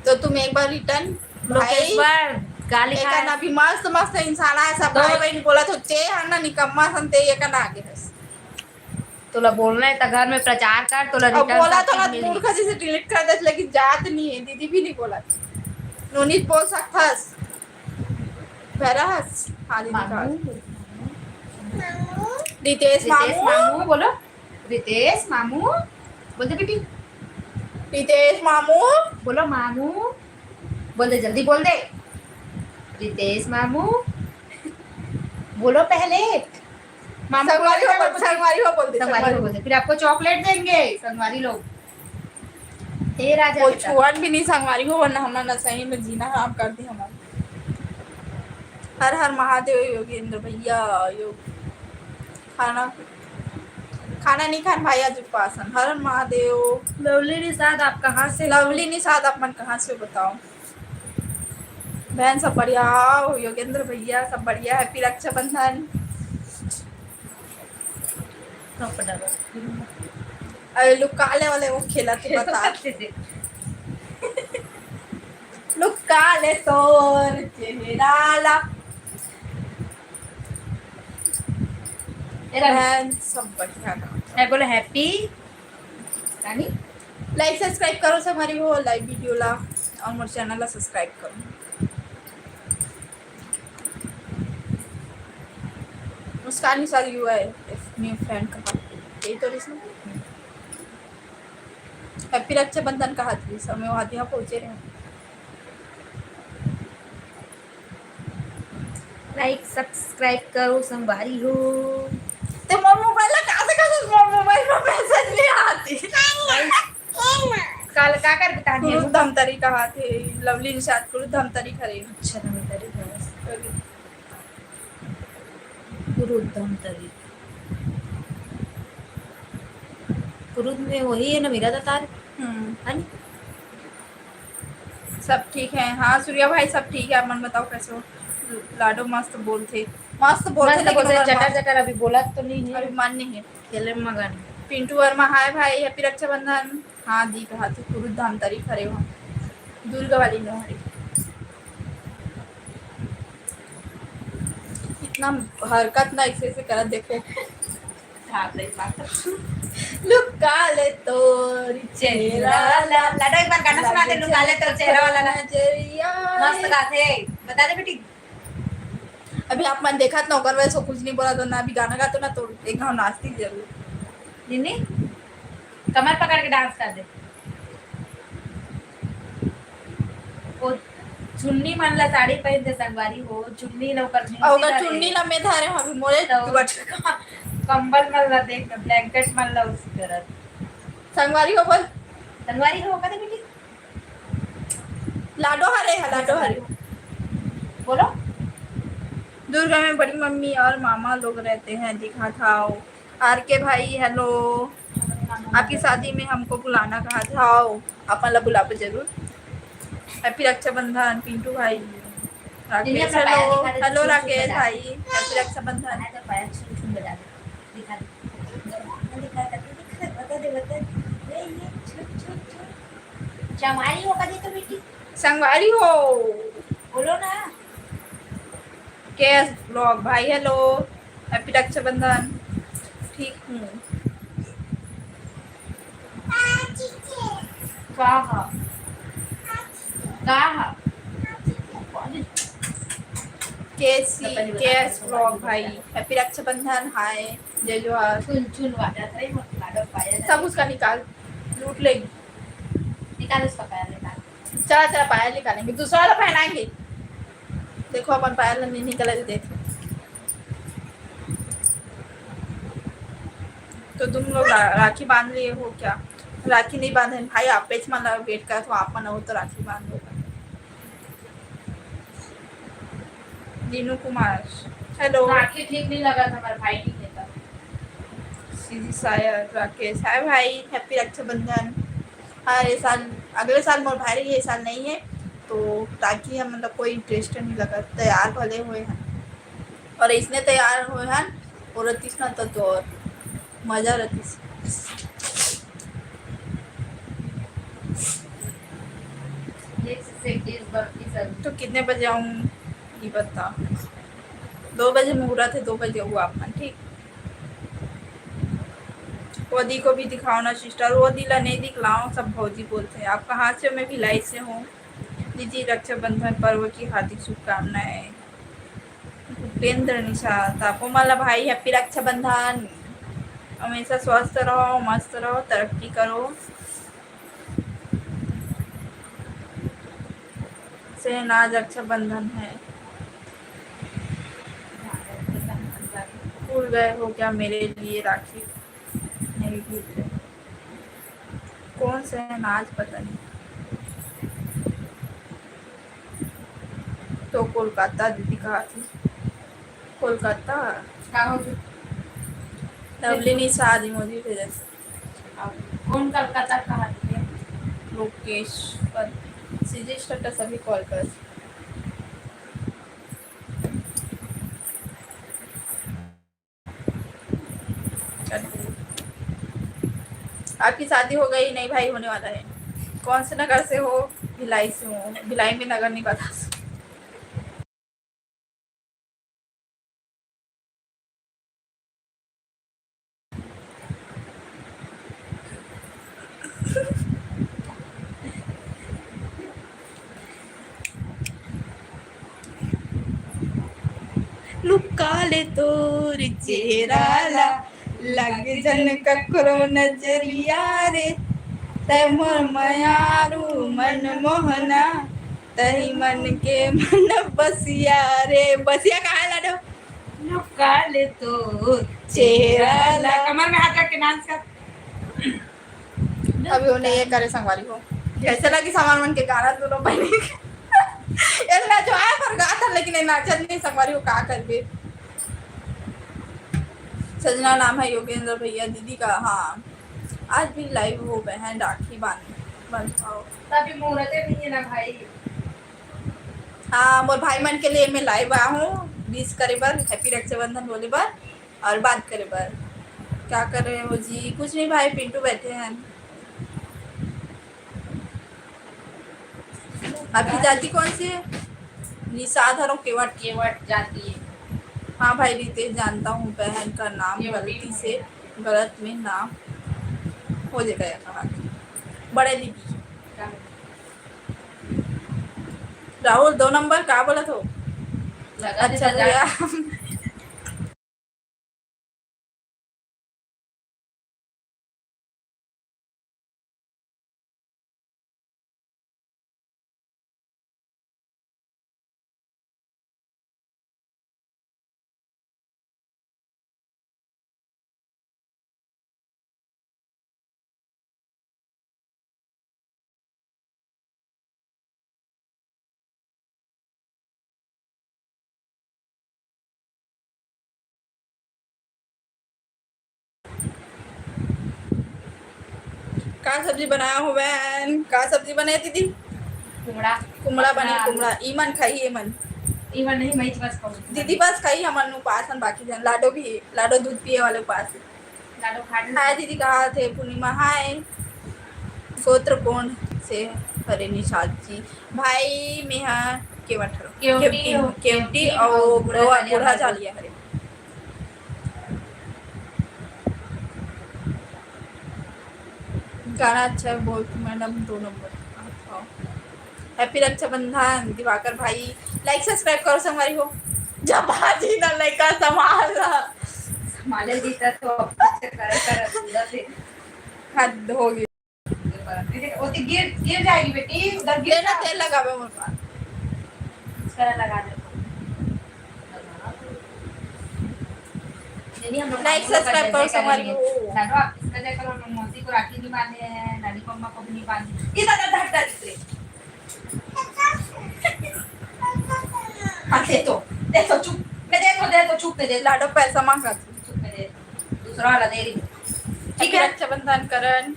तो तुम एक बार return भाई, लोकेश्वर, गाली एक खा। ना भी मस्त मस्त इंसान आय, सब तो भाई बहन बोलत हो, ते हर ना निकम्मा सन, ते एक ना आगे हस। तोला बोलना है त घर में प्रचार कर, तोला अब return बोला सब तो चीज ना मिली। मूर्ख जैसे delete कर देत, लेकिन जात नहीं है, दीदी भी नहीं बोला। नोनी बोल सकथस। भैरा हस। हाँ, दीदी मामू। का। रितेश रितेश मामू। मामू, बोलो। रितेश मामू। बोल दे बेटी। रितेश मामू। बोलो मामू। बोल दे, जल्दी बोल दे। रितेश मामू। बोलो पहले। मामू संगवारी बोल हो दे, बोल, संगवारी हो बोल दे, संगवारी हो संगवारी। बोल दे। फिर आपको chocolate देंगे, संगवारी लोग। हे राजा वो बेटा। छुअन भी नहीं संगवारी हो, वरना हमन ना सही में जीना हराम कर दी हमन। हर हर महादेव योगेंद्र भैया, योग खाना, खाना नहीं खान भाई, आज उपासन। हर हर महादेव। लवली निषाद, आप कहाँ से हो? लवली निषाद, आप मन कहाँ से हो बताओ? बहन सब बढ़िया हो? योगेंद्र भैया सब बढ़िया, happy रक्षाबंधन। अरे लुका ले वाले वो खेला तू बता। लुका ले तोर चेहरा ला। ए रानी। बहन सब बढ़िया ना। ए बोलो happy रानी। Like subscribe करो संगवारी हो, live video ला और मोर channel ला subscribe करो। Muskan Vishal, U I F new friend कहा, यही तो रिश्ता। हैप्पी रक्षाबंधन कहा थी समय वहाँ दिया पहुँचे रहे। लाइक सब्सक्राइब करो संगवारी हो। ते मोर मोबाइल ला कहाँ से, कहाँ से मोर मोबाइल में मैसेज नहीं आती। काल का कर बता दिए? कुरुद धमतरी कहा थे, लवली निषाद कुरुद धमतरी खरे। अच्छा, धमतरी खरे। कुरुद धमतरी। कुरुद में वही है ना मेरा दातार? हम्म। है ना? सब ठीक है। हाँ, सूर्या भाई, सब ठीक है। आप मन बताओ, कैसे हो? लाडो मस्त बोलथे, मस्त बोलथे, मस्त लेकिन बोलथे, ओकर चटर मन चटर अभी बोलत तो नहीं है। अभी मन नहीं है। खेले में मगन। पिंटू वर्मा, हाय भाई, हैप्पी रक्षाबंधन। हाँ दी, कहा थे, कुरुद धमतरी खरे हो, दुर्गा वाली नोहरी। इतना हरकत ना ऐसे ऐसे करत देखे। लुका ले तोरी चेहरा ला। लाडो, एक बार गाना सुना दे, लुका ले तोरी चेहरा वाला ना। नजरिया। मस्त गाथे, बता दे बेटी। अभी आप मन देखत ना, ओकर वजह से कुछ नहीं बोला तो ना, अभी गाना गातो ना तो एक घाव नाचती जरूर। नहीं, नहीं, कमर पकड़ के डांस कर दे। वो चुन्नी मन ला साड़ी पहन दे संगवारी हो, चुन्नी ला ऊपर अउ ओकर चुन्नी ला मैं धारे हूँ, अभी मोरे तो कंबल मन ला देख, ब्लैंकेट मन ला उस करत। संगवारी हो बोल। संगवारी हो कदे बेटी? लाडो हरे है, लाडो हरे। बोलो। दुर्गा में बड़ी मम्मी और मामा लोग रहते हैं, दिखा था। आर के भाई, हेलो। आपकी शादी में हमको बुलाना कहा था, आओ, आप मतलब बुलाओ जरूर। हैप्पी रक्षाबंधन पिंटू भाई। राकेश, हेलो। हेलो राकेश भाई, हैप्पी रक्षाबंधन। दिखा दे, दिखा दे, बता दे, बता दे। ये, ये, छुप, छुप, छुप। जमाई हो कभी तो बेटी। संगवारी हो। बोलो ना। केएस ब्लॉग भाई, हेलो। हैप्पी रक्षाबंधन। ठीक हूँ। का हा? का हा? केसी, केएस ब्लॉग भाई, हैप्पी रक्षाबंधन, हाय, जय जोहार। चुन, चुन वाला, सब उसका निकाल, लूट लेगी। निकाल उसका पैर, निकाल। चला, चला, पायल निकालेंगे, दूसरा वाला पहनाएंगे। देखो, अपन पायल नहीं निकला, देखो। तो तुम लोग रा-, राखी बांध लिए हो क्या? राखी नहीं बांधे भाई, आप पेच मन वेट करत हो, आप मन हो तो राखी बांध दो। दीनू कुमार, हेलो। राखी ठीक नहीं लगा था, हमारे भाई नहीं लेता। सीधी सायर, राकेश, हाय भाई, हैप्पी रक्षाबंधन। हाँ, ये साल, अगले साल मोर भाई रही, ये साल नहीं है, तो राखी हम मतलब कोई इंटरेस्ट नहीं लगा, तैयार भले हुए हैं। और इसने तैयार हुए हैं, और रतीश ना तो, तो और मजा रतीश। तो कितने बजे आऊँ, ये बता। दो बजे मुहूर्त है, दो बजे हुआ अपन, ठीक। ओदी को भी दिखाओ ना सिस्टर, ओदी ला नहीं दिखलाओ, सब भौजी बोलते हैं। आप कहाँ से हो? मैं भिलाई से हूँ। दीदी रक्षाबंधन पर्व की हार्दिक शुभकामनाएं। भूपेंद्र निषाद, आपो मन ला भाई हैप्पी रक्षाबंधन। हमेशा स्वस्थ रहो, मस्त रहो, तरक्की करो। शहनाज, रक्षाबंधन है, भूल गए हो क्या मेरे लिए राखी? नहीं भूल रहे। कौन शहनाज, पता नहीं। तो कोलकाता दीदी कहा थी, कोलकाता। का हो गया? लवली निषाद emoji भेजत। अब कौन कोलकाता कहा थी? लोकेश पर सीधे स्टेटस अभी कॉल कर। आपकी शादी हो गई? नहीं भाई, होने वाला है। कौन से नगर से हो? भिलाई से हूँ। भिलाई में नगर नहीं पता। लुका तोर चेहरा ला, लग जन ककरो नजरिया रे, तै मोर मयारू मनमोहना, तही मन के मन बसिया रे। बसिया कहाँ लाडो? लुका ले तोर चेहरा ला। कमर में हाथ रख के डांस कर। अभी ओने ये करे संगवारी हो। कैसे लगी संगवारी मन के गाना दोनों बहिनी के? ये नाचवाए पर गा था, लेकिन ये नाचत नहीं संगवारी हो, का करबे? सजना नाम है योगेंद्र भैया, दीदी का, हाँ। आज भी लाइव हो बहन, राखी बांध, बंधाओ। तभी मुहूर्ते भी है ना भाई। हाँ, मोर भाई मन के लिए मैं लाइव आ हूँ, विश करे बर, हैप्पी रक्षाबंधन बोले बर। और बात करे बर। क्या कर रहे हो जी? कुछ नहीं भाई, पिंटू बैठे हैं। आपकी जाति कौन सी है? निषाद हरो केवट। केवट जाति है। हाँ भाई रितेश, जानता हूँ बहन का नाम केवटी गलती से, गलत में नाम हो जाएगा यहाँ का। बड़े दीदी। राहुल दो नंबर का बोला था? लगा दे अच्छा लगा। भैया। का सब्जी बनाया हो बहन? का सब्जी बने दीदी? कुमड़ा। कुमड़ा बनी, कुमड़ा। कुमड़ा। ईमन खाई, ईमन। ईमन नहीं, मैं बस खाऊँ। दीदी बस खाई, हमन उपास हन, बाकी जन लाडो भी, लाडो दूध पिए वाले उपास है। लाडो खा ले। हाय दीदी, कहा थे पूर्णिमा? हाय। गोत्र कौन से? अरे निषाद जी, भाई मेहा केवट हरो। केवटी केवटी, हो, केवटी केवटी और हो, बूढ़ा बूढ़ा, जालिया बूढ़ा हरो। जालिया हरे। गाना अच्छा है, बोल मैडम, दो नंबर। हाँ। Happy रक्षाबंधन दिवाकर भाई, like subscribe करो संगवारी हो। जब बाजी ना लइका संभाल ला। संभाले जी, तो अब कुछ करे, करे पूरा से। हद हो गई। ओती गिर, गिर जाएगी बेटी, उधर गिर तेल, जा। तेल लगावे मोर पास। इसका लगा दे। नहीं, हम लोग like मामू लोग का subscribe करो जैसे संगवारी करेंगे। हो। लाडो, आप इसका जैसे करो, मौसी को राखी नहीं बांधे हैं, नानी मम्मा को भी नहीं बांधे। इधर, इधर, इधर, इधर। हाँ, दे तो, दे तो, चुप, मैं दे तो, दे तो, चुप, मैं दे तो। लाडो पैसा मांगा। चुप, मैं दे तो। दूसरा वाला दे रही हूँ। ठीक है? रक्षाबंधन करण।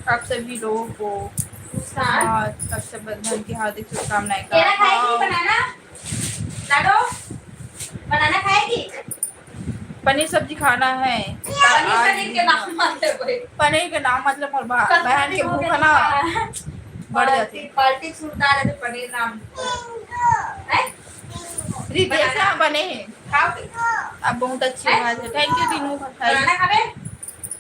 आप सभी लोगों को मुस्कान। आज रक्षाबंधन की हार्दिक शुभकामनाएं का। केला खाएगी, हाँ। Banana? लाडो, banana खाएगी? पनीर सब्जी खाना है। पनीर, आज पनीर के नाम मत ले कोई। पनीर के नाम मतलब मोर बा-, कल बहन के पनीर भूख है ना, खा। बढ़ जाती। पार्टी, पार्टी सुनता है तो पनीर नाम। हैं? रितेश banana। हाँ, बने हैं। खाओ। अब बहुत अच्छी हैं? आवाज है। Thank you दीनू भाई। Banana खाबे?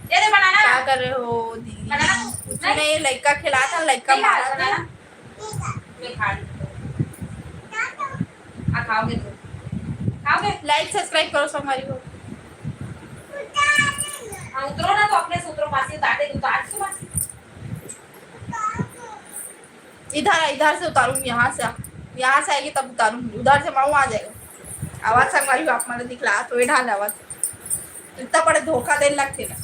दे दे banana। क्या कर रहे हो दीदी? Banana। कुछ नहीं। नहीं, लड़का खिलाता, लड़का नहीं मारा खाओ था। Banana। मैं खा रही हूँ। आ, खाओगे तो? खाओगे? Like subscribe करो संगवारी हो। हाँ, उतरो ना तो अपने से उतरो, पास से उतार दे, उतार दे, पास से। इधर, इधर से उतारूंगी, यहाँ से, यहाँ से आएगी तब उतारूंगी, उधर से माऊ आ जाएगा। आवाज संगवारी हो, आप मतलब दिखला तो ये ढाल आवाज। इतना बड़े धोखा देने लगते ना।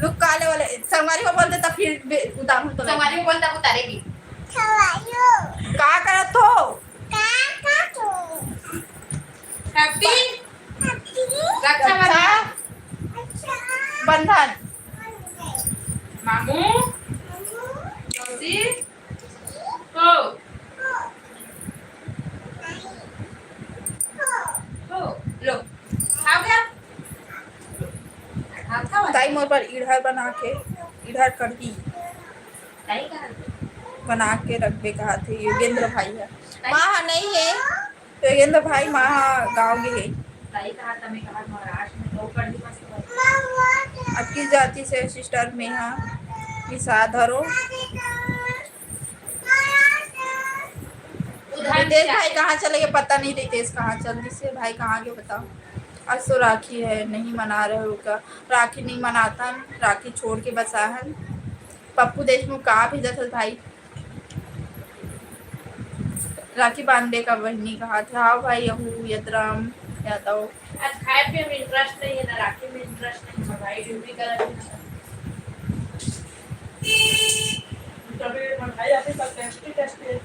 लोग काले वाले संगवारी को बोलते तब फिर बे-, उतारूं तो संगवारी को बोलता उतारेगी। का करत हो? का करत हो? Happy रक्षाबंधन। मामू, मौसी, हो। हो। लो। खाओगे आप? आप खाओ। ताई मोर बर इड़हर बना के, इड़हर कढ़ी ताई कहाँ? बना के रखबे कहा थे योगेंद्र भाई है। ताई माँ नहीं है। तो ये तो भाई माँ गाँव गे हे। ताई कहा था, मैं कहा महाराष्ट्र में तो कढ़ी मस्त बनती है। आपकी जाति से सिस्टर में हाँ, निषाद हरो। उधर रितेश भाई कहाँ चले गए, पता नहीं रितेश कहाँ चल दिस हे भाई, कहाँ गए बताओ। आज तो राखी है, नहीं मना रहे हो क्या? राखी नहीं मनाथन, राखी छोड़ के बस आए हन। पप्पू देशमुख का भेजत हस भाई? राखी बांधे का बहिनी कहा था। हाँ भाई, यहू यदराम यादव। आज खाए पे में इंटरेस्ट नहीं है ना, राखी में इंटरेस्ट नहीं है भाई, ड्यूटी कर रही है। तभी मैं भाई अभी तक टेस्टी टेस्टी।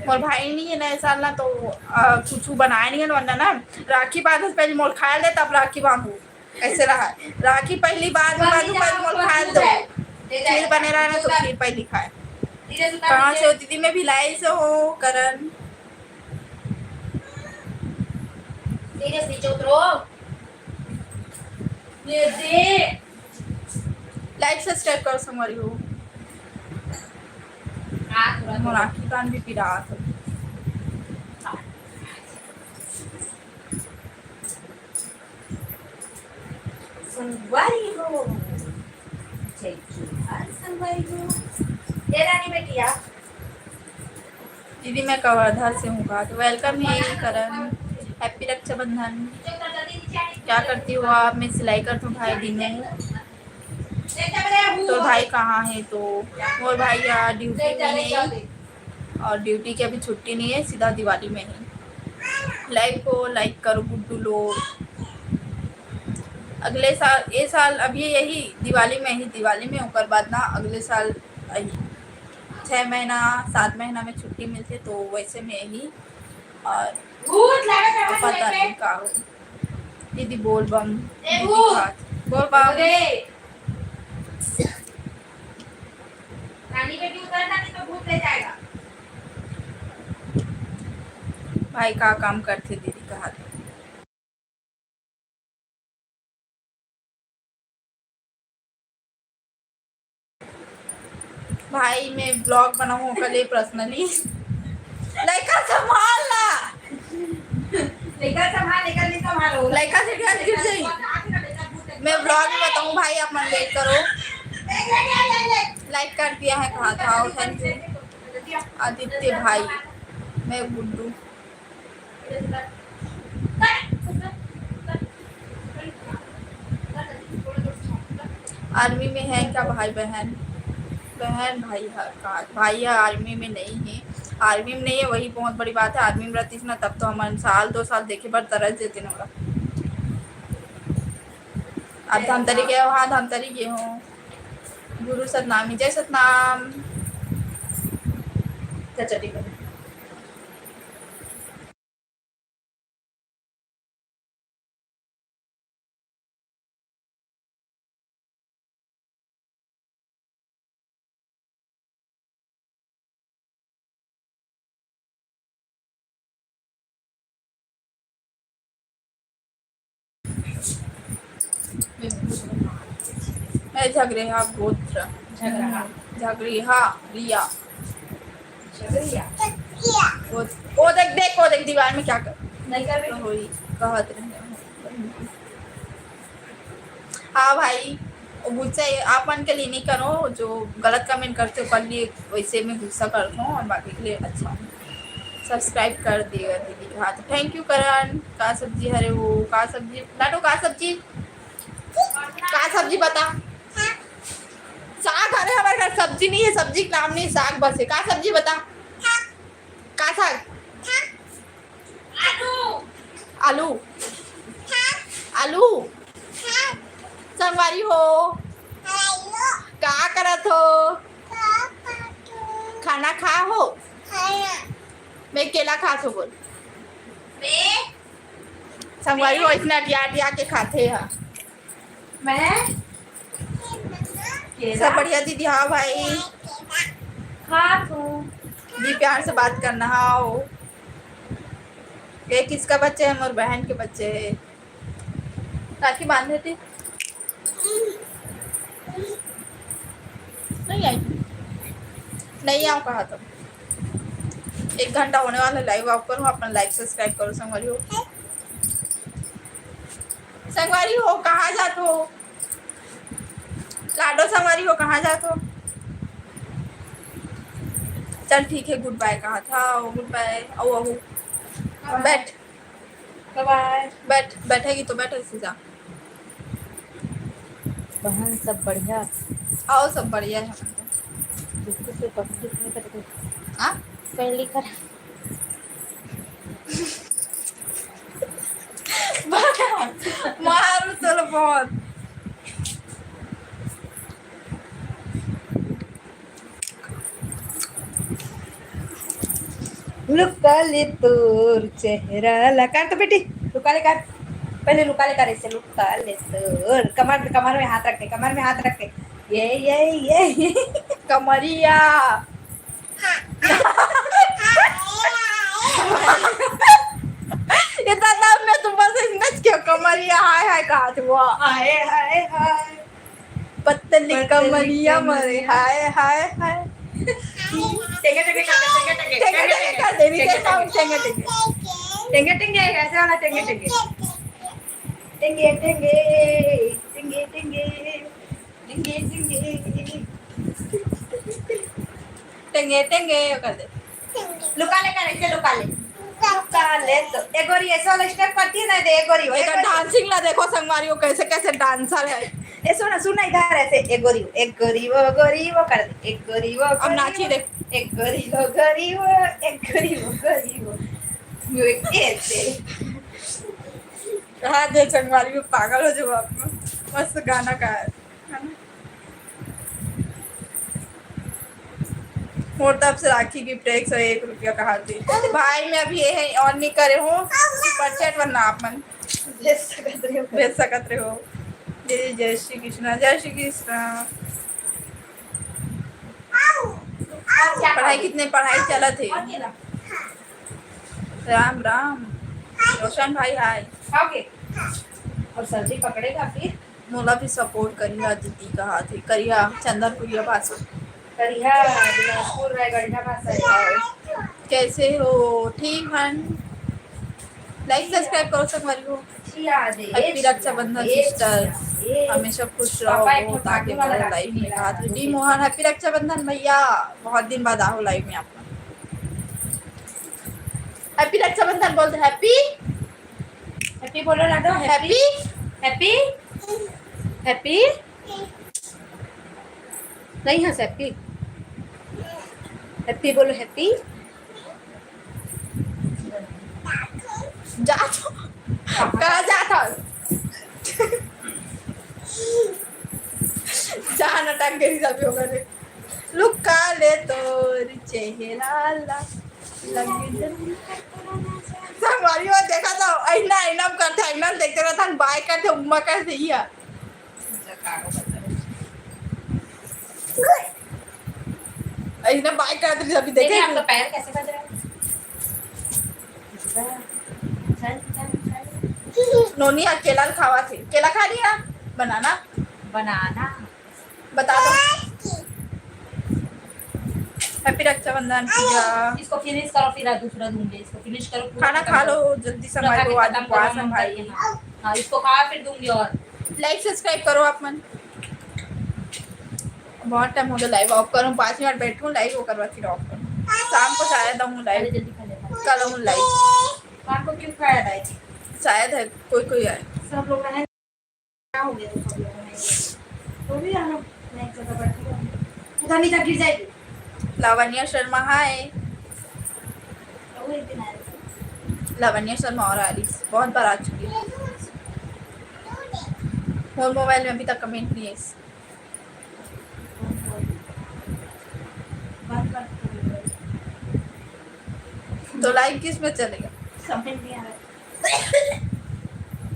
मोर भाई नहीं है ना, ए साल ना तो, अ, कुछ बनाए नहीं है ना, ना राखी बांधे से पहले मोर खाए ले, तब राखी बांधू। ऐसे रहा। राखी पहली बार में बांधू, पहले मोर खाए दो। खीर बने रहा ना, तो खीर पहली खाए। कहाँ से हो दीदी? मैं भिलाई से हूँ, करण। धीरे से नीचे उतरो। ये दे। Like subscribe करो संगवारी हो। हाँ, थोड़ा मोर आँखी कान भी पिरात हो। संगवारी हो। जय जोहार संगवारी हो। ये रानी बेटिया। दीदी, मैं कवर्धा से हूँ का? तो welcome हे करण, happy रक्षाबंधन। क्या करती हो आप? मैं सिलाई करती हूँ भाई, दिनों। तो भाई कहाँ है? तो मोर भाई यार ड्यूटी में है और ड्यूटी की अभी छुट्टी नहीं है, सीधा दिवाली में ही। Live को like करो गुड्डू लोग। अगले साल, ये साल अभी यही दिवाली में ही, दिवाली में, ओकर बाद ना अगले साल यही छः महीना, सात महीना में छुट्टी मिलते, तो वैसे में यही। और पता नहीं का हो। दीदी बोल बम, ए दीदी भूत। बोल बम। अरे। नानी बेटी उतरना नहीं तो भूत ले जाएगा। भाई का काम करथे दीदी कहा थे। भाई मैं vlog बनाऊँ ओकर लिए personally। लइका संभाल ला। लइका संभाल, लइका नहीं संभालो। लइका से गिर, गिर जाई। मैं vlog में बताऊँ भाई, आप मन wait करो। Like कर दिया है, कहा था, thank you आदित्य भाई। मैं गुड्डू। Army में है क्या भाई बहन? बहन भाई है का? भाई है army में नहीं है, army में नहीं है, वही बहुत बड़ी बात है। Army में रहतीस ना, तब तो हमन साल दो साल देखे बर तरस देते ना। अब धमतरी गए हो? हाँ, धमतरी गए हो। गुरु सतनामी, जय सतनाम। चल, चल, ठीक है। मैं झगरेहा गोत्र। झगरेहा। झगरेहा, रिया। झगरेहा। वो, वो देख, देख, वो देख दीवार में क्या कर, नहीं कर रही। वही कहत रहे। हाँ भाई, वो गुस्सा ये आप मन के लिए नहीं करो, जो गलत comment करते हो, ओकर लिए वैसे में गुस्सा करता हूँ और बाकी के लिए अच्छा हूँ। Subscribe कर दिया दीदी। हाँ, तो thank you करण। का सब्जी हरे वो? का सब्जी? लाडो, का सब्जी? का सब्जी बता? साग हरे हमारे घर, सब्जी नहीं है, सब्जी का नाम नहीं, साग बस है। का सब्जी बता? का साग? आलू। आलू। संगवारी हो, का करत हो? खाना खा हो? मैं केला खात हो बोल। संगवारी हो, अइसने अटिया अटिया के खाथे हा। मैं सब बढ़िया दीदी। हाँ भाई, खात हूँ। जी, प्यार से बात करना। हाँ, ये किसका बच्चे है? मोर बहन के बच्चे है। राखी बांधे थे, नहीं आई, नहीं आओ कहा तो। एक घंटा होने वाला, live off करूँ, अपन live subscribe करो संगवारी हो। संगवारी हो, कहाँ जात हो? लाडो संगवारी हो, कहाँ जात हो? चल ठीक है, गुड बाय कहा था, गुड बाय। आओ, आओ, बैठ। बाय बाय। बैठ, बैठेगी तो बैठ, ऐसे जा। बहन, सब बढ़िया? आओ, सब बढ़िया है। बिल्कुल से पकड़ी नहीं करते। हाँ? पहली कर। मारू तो बहुत। लुका ले तोर चेहरा ला। कर तो बेटी, लुका ले कर। पहले लुका ले कर, ऐसे लुका ले तोर। कमर, कमर में हाथ रख के, कमर में हाथ रख के। ये, ये, ये, ये। कमरिया। ये दादा, मैं तो बस इतना क्यों कमरिया हाय हाय कहा था वो। हाय, हाय, हाय। पतली पतली कमरिया कमरिया। मरे, हाय, हाय, हाय। टेंगे, टेंगे कर दे, टेंगे, टेंगे। टेंगे, टेंगे कर दे, टेंगे, टेंगे। टेंगे, टेंगे, ऐसे वाला टेंगे, टेंगे। टेंगे, टेंगे, टेंगे, टेंगे। टेंगे, टेंगे। टेंगे, टेंगे, कर दे। लुका ले, कर, ऐसे लुका ले। लुका ले तो। एक बार ऐसे वाला step करती है ना, दे, एक बार वो, एक एक बार बार dancing ला देखो संगवारी, वो कैसे, कैसे dancer है। ए, सुन, सुन ना इधर ऐसे, एक गोरी, एक गोरी वो, गोरी वो कर दे, एक गोरी वो, अब गोरी नाची वो, देख। एक गोरी वो, गोरी वो, एक गोरी वो, गोरी वो। ये ऐसे। हाँ, दे संगवारी, वो पागल हो जाओ आप लोग। मस्त गाना का है, है ना? मोर तरफ से राखी gift एक सौ एक रुपया कहा थी। भाई, मैं अभी ये है on नहीं करे हूँ, super chat वरना आप मन भेज सकत रहे हो। भेज सकत रहे हो। जय, जय श्री कृष्णा, जय श्री कृष्णा। पढ़ाई कितने, पढ़ाई चलत है? राम राम। रोशन भाई, हाय। खाओगे? और सर्दी पकड़ेगा फिर? मोला भी support करिहा दीदी, कहा थे करिहा, चंदनपुरिया भाषा। करिहा, बिलासपुर रायगढ़िया भाषा है। कैसे हो? ठीक हन। Like subscribe करो संगवारी हो। जिया दे, happy जिया रक्षाबंधन दे, sister। जिया दे। हमेशा खुश रहो, पापा एक बहुत ठो आगे भागी वाला बढ़ो राखी life में। मिला कहा थे। डी मोहन, happy रक्षाबंधन भैया, बहुत दिन बाद आओ live में आप। Happy रक्षाबंधन बोल दे, happy। Happy बोलो ना तो, happy। Happy। Happy। Happy। नहीं हंस, happy। Happy बोलो, happy। जा तो। कहाँ जा था? जा ना, टंगेरी सब योगा रे। लुका ले तोर चेहरा ला, लगे जब संगवारी हो देखा तो, ऐना, ऐना करते, ऐना देखते रहता, बाय करते, उम्मा करते, ये। ऐना बाय करते, अभी देखे देखिए, आपका पैर कैसे बज रहा है? नोनी अकेला खावा थे, केला खा लिया, बनाना, बनाना। बता दो। Happy रक्षाबंधन पूजा। इसको finish करो, फिर दूसरा दूंगी। इसको finish करो, पूरा खाना खत्म खा लो करो। जल्दी से, पूरा हमारे खा के को आज खत्म करो, उपवास है हम भाई। करके ना। हाँ, इसको खा, फिर दूंगी। और like subscribe करो आप मन। बहुत time हो गया live off करूँ, पाँच मिनट बैठूँ, live वो करवा फिर off करूँ। शाम को शायद आऊँ live, अरे जल्दी खा ले। कल आऊँ live। शाम को क्यों खाया live? शायद है, कोई कोई आए। सब लोग रहें। क्या हो गया सब लोगों में? तो भी हम नहीं ज्यादा बैठे हैं। उधर नहीं, गिर जाएगी। लावण्या शर्मा, हाय। तो वो एक दिन आएगा। लावण्या शर्मा और आलिस बहुत बार आ चुकी है। मोर मोबाइल में अभी तक comment नहीं है। तो live किस में चलेगा? समझ नहीं आ रहा।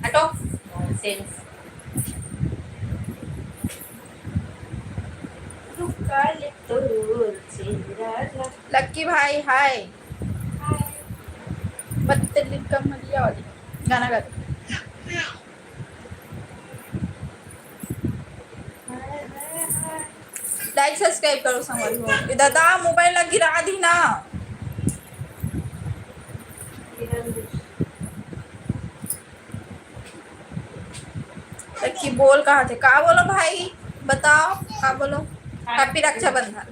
हटो। Nonsense। लक्की भाई, हाय। पत्तली कमरिया वाली गाना गा दे। Like subscribe करो संगवारी हो। ए दादा, मोबाइल ला गिरा दी ना। लक्की बोल कहा थे? का बोलो भाई, बताओ, का बोलो? Happy रक्षाबंधन।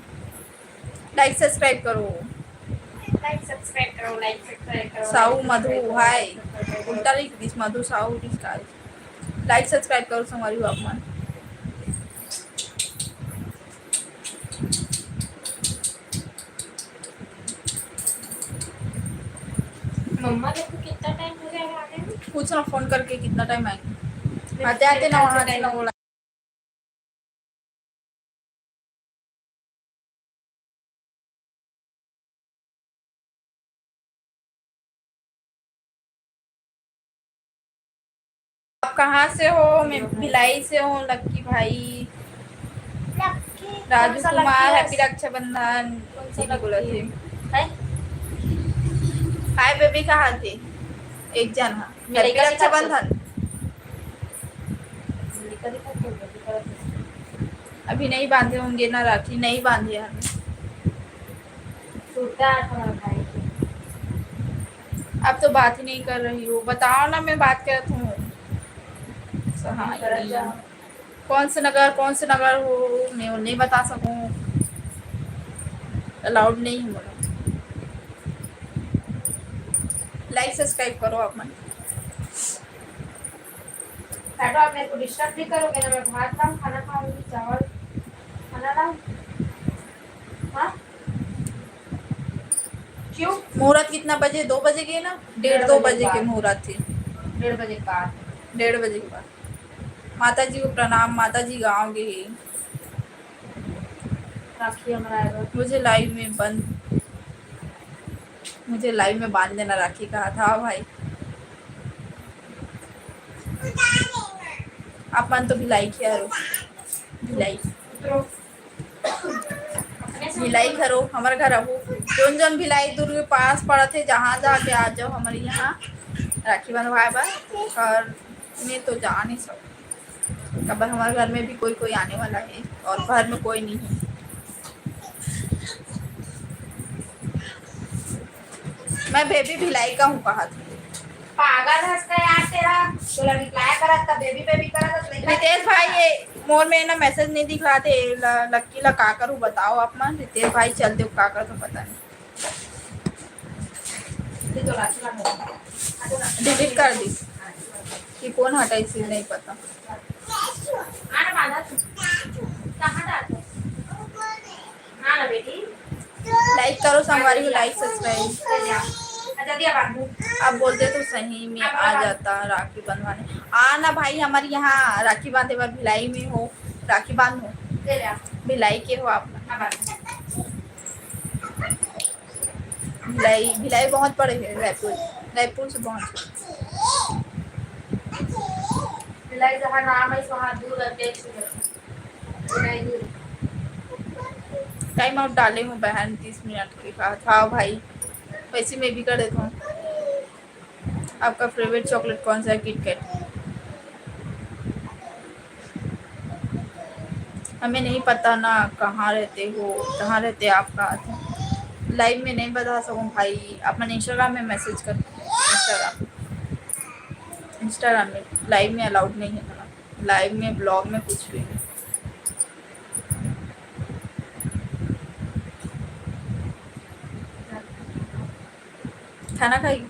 Like subscribe करो। Like subscribe करो, like subscribe करो। साहू मधु, हाय। उल्टा लिख दिस, मधु साहू लिख का। Like subscribe करो संगवारी हो आप मन। मम्मा लोग को कितना टाइम हो जाएगा आने में? पूछ ना फोन करके कितना टाइम आएंगे। आते आते ना वहाँ से ना बोला। आप कहाँ से हो? मैं भिलाई से हूँ, लक्की भाई। लक्की, राजू कौन सा कुमार, लक्की है? Happy रक्षाबंधन। कौन सा दीदी बोला लक्की थे। है? हाय बेबी, कहाँ थे? एक जन, हाँ। मिलाई Happy का दिखा दो। रक्षाबंधन। मिलाई का दिखा दो, मिलाई का दिखा दो। अभी नहीं बांधे होंगे ना राखी, नहीं बांधे हैं। टूटा है तुम्हारा भाई। अब तो बात ही नहीं कर रही हो, बताओ ना, मैं बात करत हूँ। हाँ, करत जाओ। कौन से नगर, कौन से नगर हो, मैं वो नहीं बता सकूँ, allowed नहीं है मोला। Like subscribe करो आप मन। बैठो, आप मेरे को disturb भी करोगे ना, मैं भात खाऊँ, खाना खाऊँगी, चावल, खाना लाऊँ? हाँ? क्यों? मुहूर्त कितना बजे? दो बजे के ना? डेढ़ डेढ़ दो बजे बजे के बाद। मुहूर्त थी। डेढ़ बजे के बाद। डेढ़ बजे के बाद। माता जी को प्रणाम, माता जी गाँव गे हे। राखी हमरा आएगा। मुझे live में बंद, मुझे live में बांध देना राखी कहा था भाई। आप मन तो भिलाई के हरो, भिलाई। उतरो। भिलाई घरो, हमर घर अहू। जोन जोन भिलाई दुर्ग पास पड़त हे, जहाँ जाके आ जाओ हमर यहाँ राखी बंधवाए बर। और मैं तो जा नहीं सकूँ, काबर हमारे घर में भी कोई कोई आने वाला है और घर में कोई नहीं है। मैं बेबी भिलाई का हूँ, कहा था। पागल हस का यार तेरा, तोला रिप्लाई करत था, बेबी बेबी करत था, रितेश भाई, ये मोर में ना मैसेज नहीं दिखा थे, ल-, लक्की ला का करूँ बताओ आप मन। रितेश भाई चल दे, का कर तो पता नहीं। डिलीट कर दी कि कौन हटाई, इसे नहीं पता। लाइक करो संगवारी हो, लाइक सब्सक्राइब। आप बोलते तो सही में आ जाता राखी बंधवाने। आ ना भाई, हमारे यहाँ राखी बांधे बर भिलाई में हो, राखी बांध हो, भिलाई के हो आप। भिलाई, भिलाई बहुत बड़े है, रायपुर, रायपुर से बहुत। भिलाई जहाँ नाम है, वहाँ दूर है, देख लो। भिलाई दूर। टाइम आउट डाले हूँ बहन, तीस मिनट के कहा था भाई, वैसे मैं भी कर देता हूँ। आपका फेवरेट चॉकलेट कौन सा है? किटकैट। हमें नहीं पता ना कहाँ रहते हो, कहाँ रहते आप, कहाँ थे। लाइव में नहीं बता सकूँ भाई, आप मन इंस्टाग्राम में मैसेज कर, इंस्टाग्राम, इंस्टाग्राम में लाइव में अलाउड नहीं है ना, लाइव में ब्लॉग में कुछ भी नहीं। खाना खाई।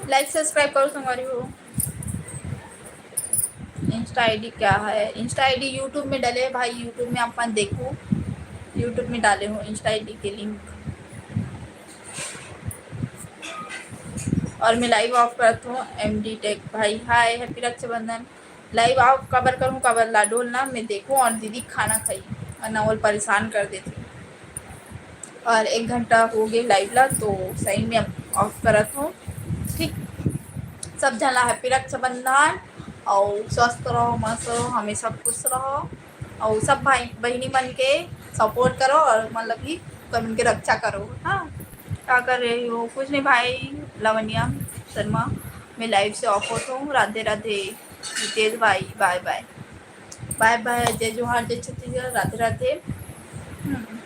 लाइक सब्सक्राइब करो संगवारी हो। इंस्टा आईडी क्या है? इंस्टा आईडी यूट्यूब में डले है भाई, यूट्यूब में आप मन देखो, यूट्यूब में डाले हो इंस्टा आईडी के लिंक। और मैं लाइव ऑफ करत हूँ। एमडी टेक भाई हाय, हैप्पी रक्षाबंधन। लाइव ऑफ काबर करूँ, काबर ला डोल ना मैं देखूँ और दीदी खाना खाई और ना वो परेशान कर देती। और एक घंटा हो गए लाइव ला, तो सही में अब ऑफ करत हूँ। ठीक, सब झन ला हैप्पी रक्षाबंधन और स्वस्थ रहो, मस्त रहो, हमेशा खुश रहो। और सब भाई बहिनी मन के सपोर्ट करो और मतलब कि कोई मन के रक्षा करो। हाँ, क्या कर रही हो? कुछ नहीं भाई, लावण्या शर्मा, मैं लाइव से ऑफ होता हूँ। राधे राधे रितेश भाई, बाय बाय। बाय बाय, जय जोहार, जय छत्तीसगढ़, राधे राधे। हम्म,